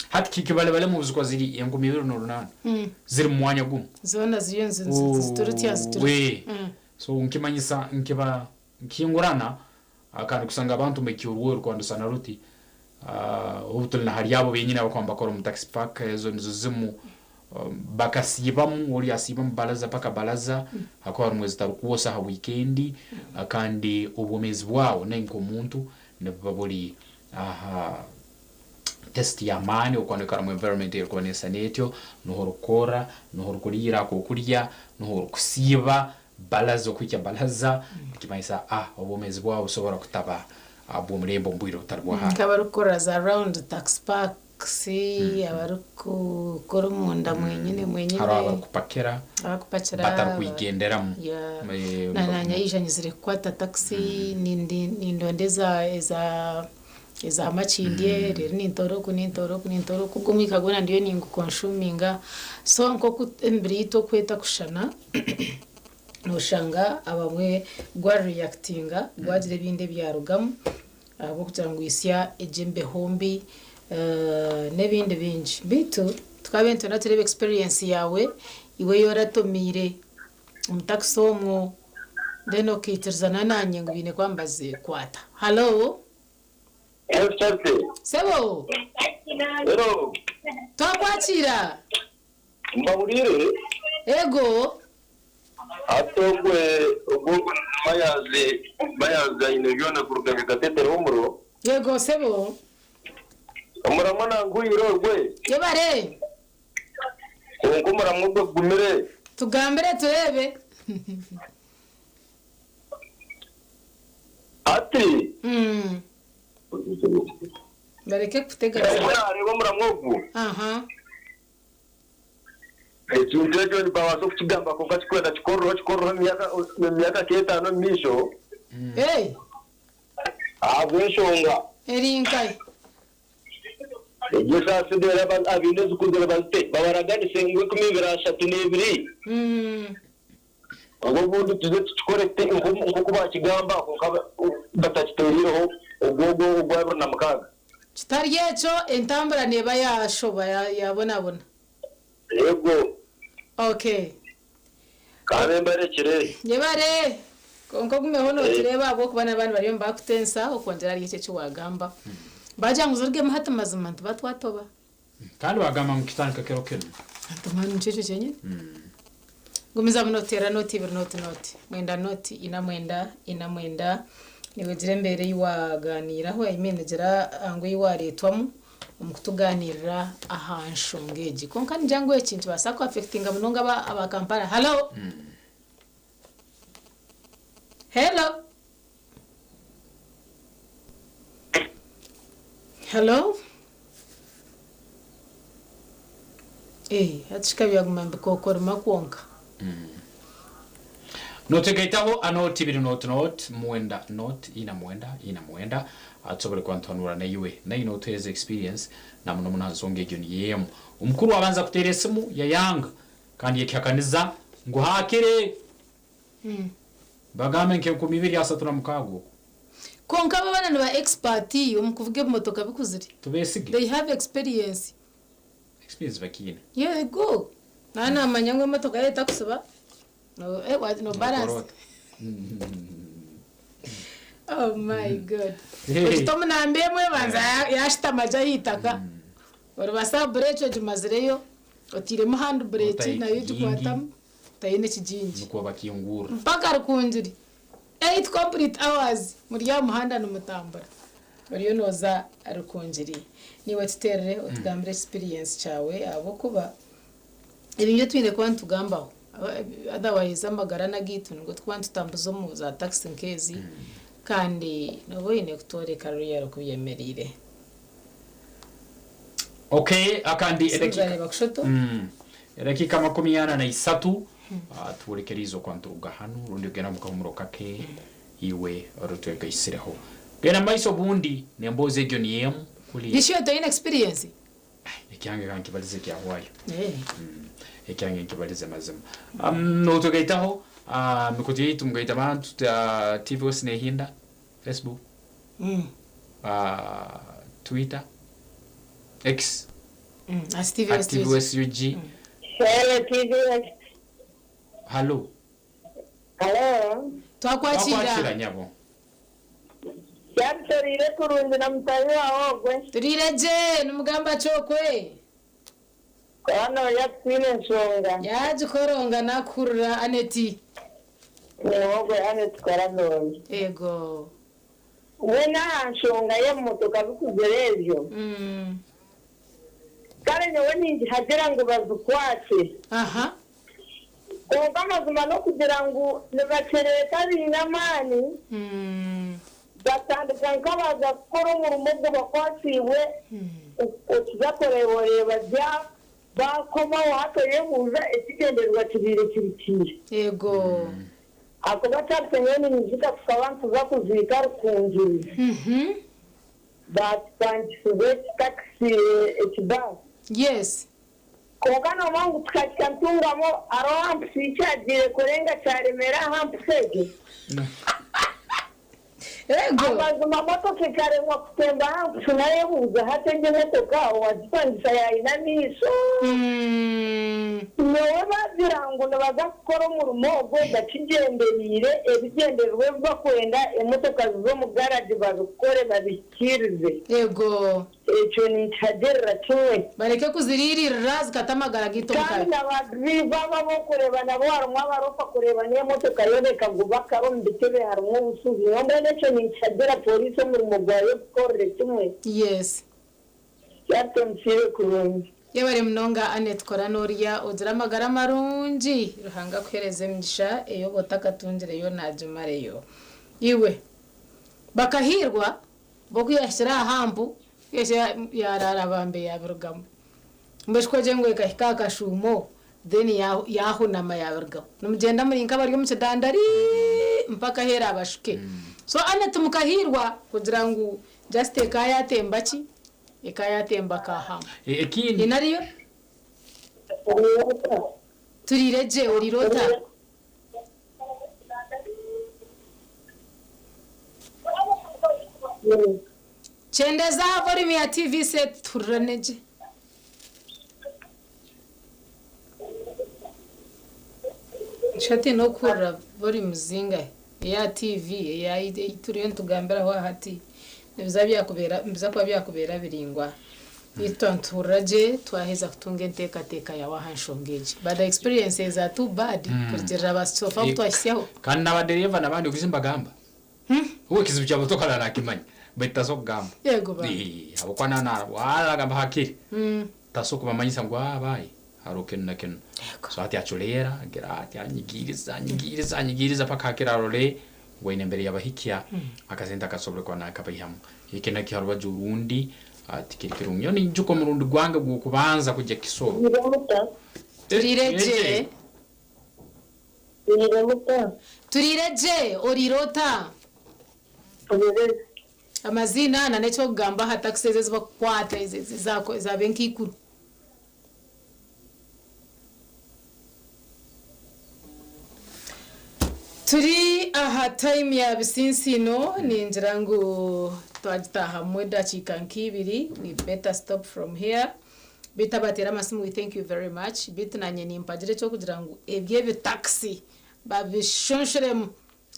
S5: Hati kikibalebalemu zikuba ziri 2008 ziri mu mwanya gumu.
S6: Zoona ziriyo niziturutsya ziturutsya.
S5: We. So nkimanyisa nkiba nkihingurana kandi kusanga abantu mbekyurwe rwandusana ruti obu tuli na hari abo benyini abakuba nibakora omu taxi park ezo nizo zimu bakasiibamu ori asiibamu baraza paka baraza hakuba harimu ezitarikwosa aha wiikendi kandi obwomeezi bwawe nawe nk'omuntu nibuba buri aha test y'amaani okuba noikara omu environment erikuba neesana etyo niho orikukorra niho orikuriira akokurya niho orikusiiba baraza okuhikya baraza nikimanyisa ah obwomeezi bwawe busobora kutaba bw'omulembe omu bwire obutari bwa hara.
S6: Nk'abarikukora za round taxi parks, abarikukora omunda mwenyine mwenyine.
S5: Hariho abarikupakira
S6: Abarikupakira.
S5: batarikwigenderamu.
S6: Na naanye aija nyizire kukwata taxi nindonda eza eza eza Makindye reero nintoora oku nintoora oku nintoora oku ogwo omwika gwona ndiyo ningukonsuminga so nk'oku emibiri yaitu oku etakushushana noshanga abamwe gwareactinga gwagira ebindi ebyarugamu ahabw'okugira ngu hitsya egyo embeho mbi n'ebindi bingi. Beitu tukabaire nitwenda tureebe experience yaawe iwe ei oratomiire omu takisi omwo then okaikirizana naanye ngu baine kuba nibazikwata. Hallo? Sebo?
S21: Hello.
S6: Twakwakiira.
S21: Mbahuriire.
S6: Ego.
S21: Hati ogwe ogwo Mayanzi Mayanzi aine byona kuruga Nyagatete Omuro.
S6: Yego sebo.
S21: Omuramwa nangwire ogwe.
S6: Yebare.
S21: Kwonka omuramwa ogwe gugumire.
S6: Tugambire tureebe.
S21: Hati.
S6: Bareke kuteganisa.
S21: Nareeba omuramwa ogu.
S6: Aha.
S21: Ekintu ekyo nibabaasa kukigamba kwonka kikwenda kikorweho kikorweho emyaka nk'etaano omu maisho.
S6: Hey.
S21: Ahabw'enshonga.
S6: Eri nkahi?
S21: Egyo esaasi reero abaine ezikuzire bazite babaraganise ngu 2032. Ngu obundi tuze tukikore nk'oku bakigamba kwonka batakitereireho ogwo ogwo ogwa 26.
S6: Kitari ekyo entambura neeba yaashoba yaabonabona.
S21: Yego.
S6: Okay.
S21: Kambe mbarekire.
S6: Yebare. Kwonka ogumeho nootureeba ahabw'okuba n'abandi bariyo nibakutensa okwongyera ahari ekyo eki waagamba. Baagira ngu zirugemu hati mazima nituba twatoba.
S5: Kandi bagamba ngu kitandika kiro kinu.
S6: Tumanya nikyo ekyo kyenyini. Gumizamu nooteera nooti ibiri nooti nooti mwenda nooti ina mwenda ina mwenda niwegira embeera ei waagaaniiraho I mean gira ngu ei waareetwamu omu kutugaaniirira aha nshonga egi. Kwonka ningira ngu eki nikibaasa ku affectinga munonga aba aba Kampala. Hallo! Hello! Hello! Eh, hati shi ka byaguma nibikookoroma kwonka.
S5: Notegaitaho anoti ibiri noti noti mwenda noti ina mwenda ina mwenda tusobole kuba nituhanura naiwe naine notuheereza experience na muno muno aha nsonga egyo niyo emu. Omukuru abanza kuteera esimu yayanga kandi yakihakaniza ngu haakire bagambe nka 2036 okwo.
S6: Kwonka abo abaana niba expert omu kuvuga ebimotoka bikuzire.
S5: Tubesige.
S6: They have experience.
S5: Experience bakiine.
S6: Yego. Naaba naamanya ngu emotoka yaaba etakusiba, no eh wa no balance.
S5: Nokorota.
S6: Oh my God.
S5: Hey.
S6: Ogite omu namba emwe banza yashutama gye aha itaka. Oribasa bureki ogimazireyo, oteiremu hand brake
S5: Otaho
S6: nayo
S5: ekigingi.
S6: ogikwatamu, otayo n'ekigingi.
S5: Nikwo bakingurra.
S6: Mpaka Rukungiri. 8 complete hours muri aha muhanda nimutambura. Oriyo nooza Rukungiri. Naiwe tuteerere otugambire experience kyawe ahabw'okuba ebi nibyo twine kuba nitugambaho otherwise amagara n'agaitu nigo turikuba nitutambuza omu za taxi nk'ezi kandi nooba oine kutworeka real oku byemereire.
S5: Okay, akandi
S6: Sinza reeba kushoto.
S5: Edakiika 43 tuhurekeriize okuba nituruga hanu rundi ogenda omu kahumuro kake iwe orutwegaisireho. Genda mumaiso obundi n'emboozi egyo niyo emu kuri.
S6: Bishop toine experience?
S5: Ekyange kankibalize kyahwayo. Ekyange nkibalize mazima. Notwegaitaho aha mikutu yaitu mugaita bantu TV West nehinda, Facebook, Twitter, X,
S6: At TV
S5: at
S6: West
S5: TV
S6: UG.
S5: West UG.
S3: Hello TV West.
S5: Hallo.
S3: Hello.
S5: Twakwakira nyabo.
S3: Yabitoriire kurungi na mutahi wawe ogwe.
S6: Turiire gye nimugamba ki okwe?
S3: Hano yakutwine enshonga.
S6: Yagikoronga nakuhurira Annet.
S3: Niwe ogwe Annet Koranongi.
S6: Ego.
S3: We n'aha nshonga y'emotoka bikuzire ebyo. Kare nyowe ningihagira ngu bazikwate.
S6: Aha.
S3: Kwonka amazima n'okugira ngu nibakireeta baine amaani. Batandika nk'abaza kukora omurimo ogu bakwasiibwe okiza kureeba oreeba bya bakomaho hati oyebuuza ekigyendererwa kibaire kiri kiiha.
S6: Yego.
S3: Ahakuba kyarutse nyowe ninyijuka tukaba nituza kuziika Rukungiri. Baatupangisiza ekitakisi ekibaasi.
S6: Yes.
S3: Kwonka noomanya ngu tukahika Ntungamo hariho hampusi ei kyagiire kurenga kyaremeera aha hampusi egyo. Amazima motoka ekaremwa kutemba hampusi nayebuuza hati egi emotoka owagipangisa yayine amaisho? Nyowe bagira ngu nibaza kukora omurimo ogwo bakigyendereire ebigyendererwa ebi bakwenda emotoka zize omu garagi babikore babihikiirize.
S6: Yego.
S3: Ekyo ninkihagirira kimwe.
S6: Bareke kuziriiririra zikata amagara gaitu omu
S3: Kandi
S6: kabi.
S3: na ba diriiva abo ab'okureeba nabo harimu abarofa kureeba n'emotoka yoona ekaguba akari omu bitebe harimu obushuzi. Nyowe mbwenu ekyo ninkihagira pooriisi omurimo gwayo ogukorere kimwe.
S6: Yes.
S3: Kyatuntwire kurungi.
S6: Yebare munonga Annet kora norya ogire amagara marungi Ruhanga akuhereze emigisha eyoba otakatungire yo nagimareyo. Iwe bakahirwa bo kuyahikire aha hampu yarara bambe yabirugamu mbwenu shi ku ogire ngu ekahika aha kashuumo then yahunama yabirugamu nimugyenda muri nk'abari omu kidandari mpaka ahu erabashuke. So Annet mukahirwa kugira ngu just eka yatemba ki? Eka yatemba ka hampu.
S5: Ekindi.
S6: Ina ariyo? Turiire gye oriire ota? Kyendeza aha volume ya TV set tuhurirane gye. Nshati n'okuhurira volume zingahi? Eya TV, eya ei turiyo nitugambiraho aha hati nibiza byakubeera nibiza kuba byakubeera biraingwa. Beitu twaba nituhurira gye twaheza kutunga enteekateeka yaawe aha nshonga egi. But the experiences are too bad kurugiirira ba sofa abu twahitsyaho.
S5: Kandi n'abadereeva n'abandi okuza nibagamba. Uwe ekizibu kya motoka narakimanya baitu taso kugamba.
S6: Yego ba.
S5: Habwokuba na na aragamba hakiri. Taso kubamanyisa ngu abaye hariho kinu na kinu. So hati aculeera agira ati anyigiiriza anyigiiriza anyigiiriza paka hakiri arore ngu aine embera yabahikya akasente akasobole kuba nakabaihamu. Eki nakyo harubaju orundi tikiri kirungi. Nyowe ninyijuka omurundi gwange gw'okubanza kugya Kisoro.
S6: Turiire gye. Turiire gye oriire ota? Amaziina na n'eky'okugamba aha takisi ezo ezi bakukwata eza b'enkaikuru. Turi aha time ya bisinsiino ningira ngu twagitahamu edakiika nk'ibiri we better stop from here. Beitu abateera amasimu we thank you very much beitu nanye nimpagira eky'okugira ngu ebyo ebitakisi babishonshoremu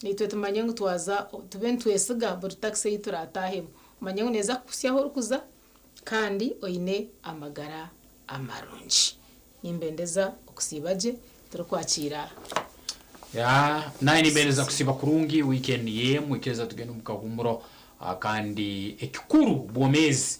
S6: naitwe tumanye ngu twaza tube nitwesiga buri takisi ei turaatahemu omanye ngu neeza kukuhitsya ahu orikuza kandi oine amagara amarungi. Nimbendeza okusiiba gye turikwakiira.
S5: Ya, naye nimbendeza kusiiba kurungi weekend ye mwikiriza tugende omu kahuumuro. Kandi ekikuru bwomeezi,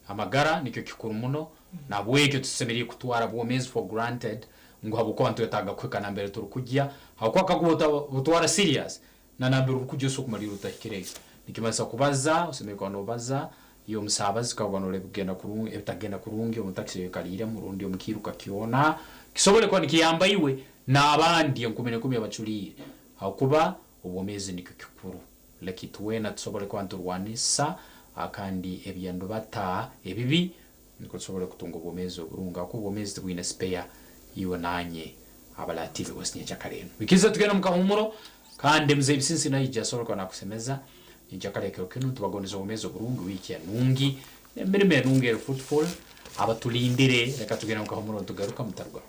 S5: amagara nikyo kikuru muno, nahabwekyo titusemeriire kutwara bwomeezi for granted ngu habwokuba nitwetaaga kuhika nambere turukugya, habwokuba kakuba otabutwara serious, na nambere orukugya osobola kumalirra otahikireyo. Nikimanyisa kubaza, osemeriire kuba nobaza, iwe omusaabazi kakuba noreba ebikugenda kurungi, ebitakugenda kurungi omu takisi ei oikaliiremu rundi omu kiiruka kyona, kisobole kuba nikiyamba iwe n'abandi enkumi n'enkumi abaculiire, habwokuba obwomeezi nikyo kikuru. Leka itwena tusobole kuba niturwanisa kandi eby'endubata ebibi nukwo tusobole kutunga obwomeezi oburungi ahakuba obwomeezi tibwine sipeya iwe nanye abali aha TV West nyenkyakara enu. Ikiriza tugende omu kahumuro kandi Mzee Bisinsi naija asobole kuba nakusemeza nyenkyakara ekiro kinu. Tubagondeza obwomeezi oburungi, wiiki enungi, n'emirimo enungi eri fruitful. Abatulindire leka tugende omu kahumuro nitugaruka mutarugaho.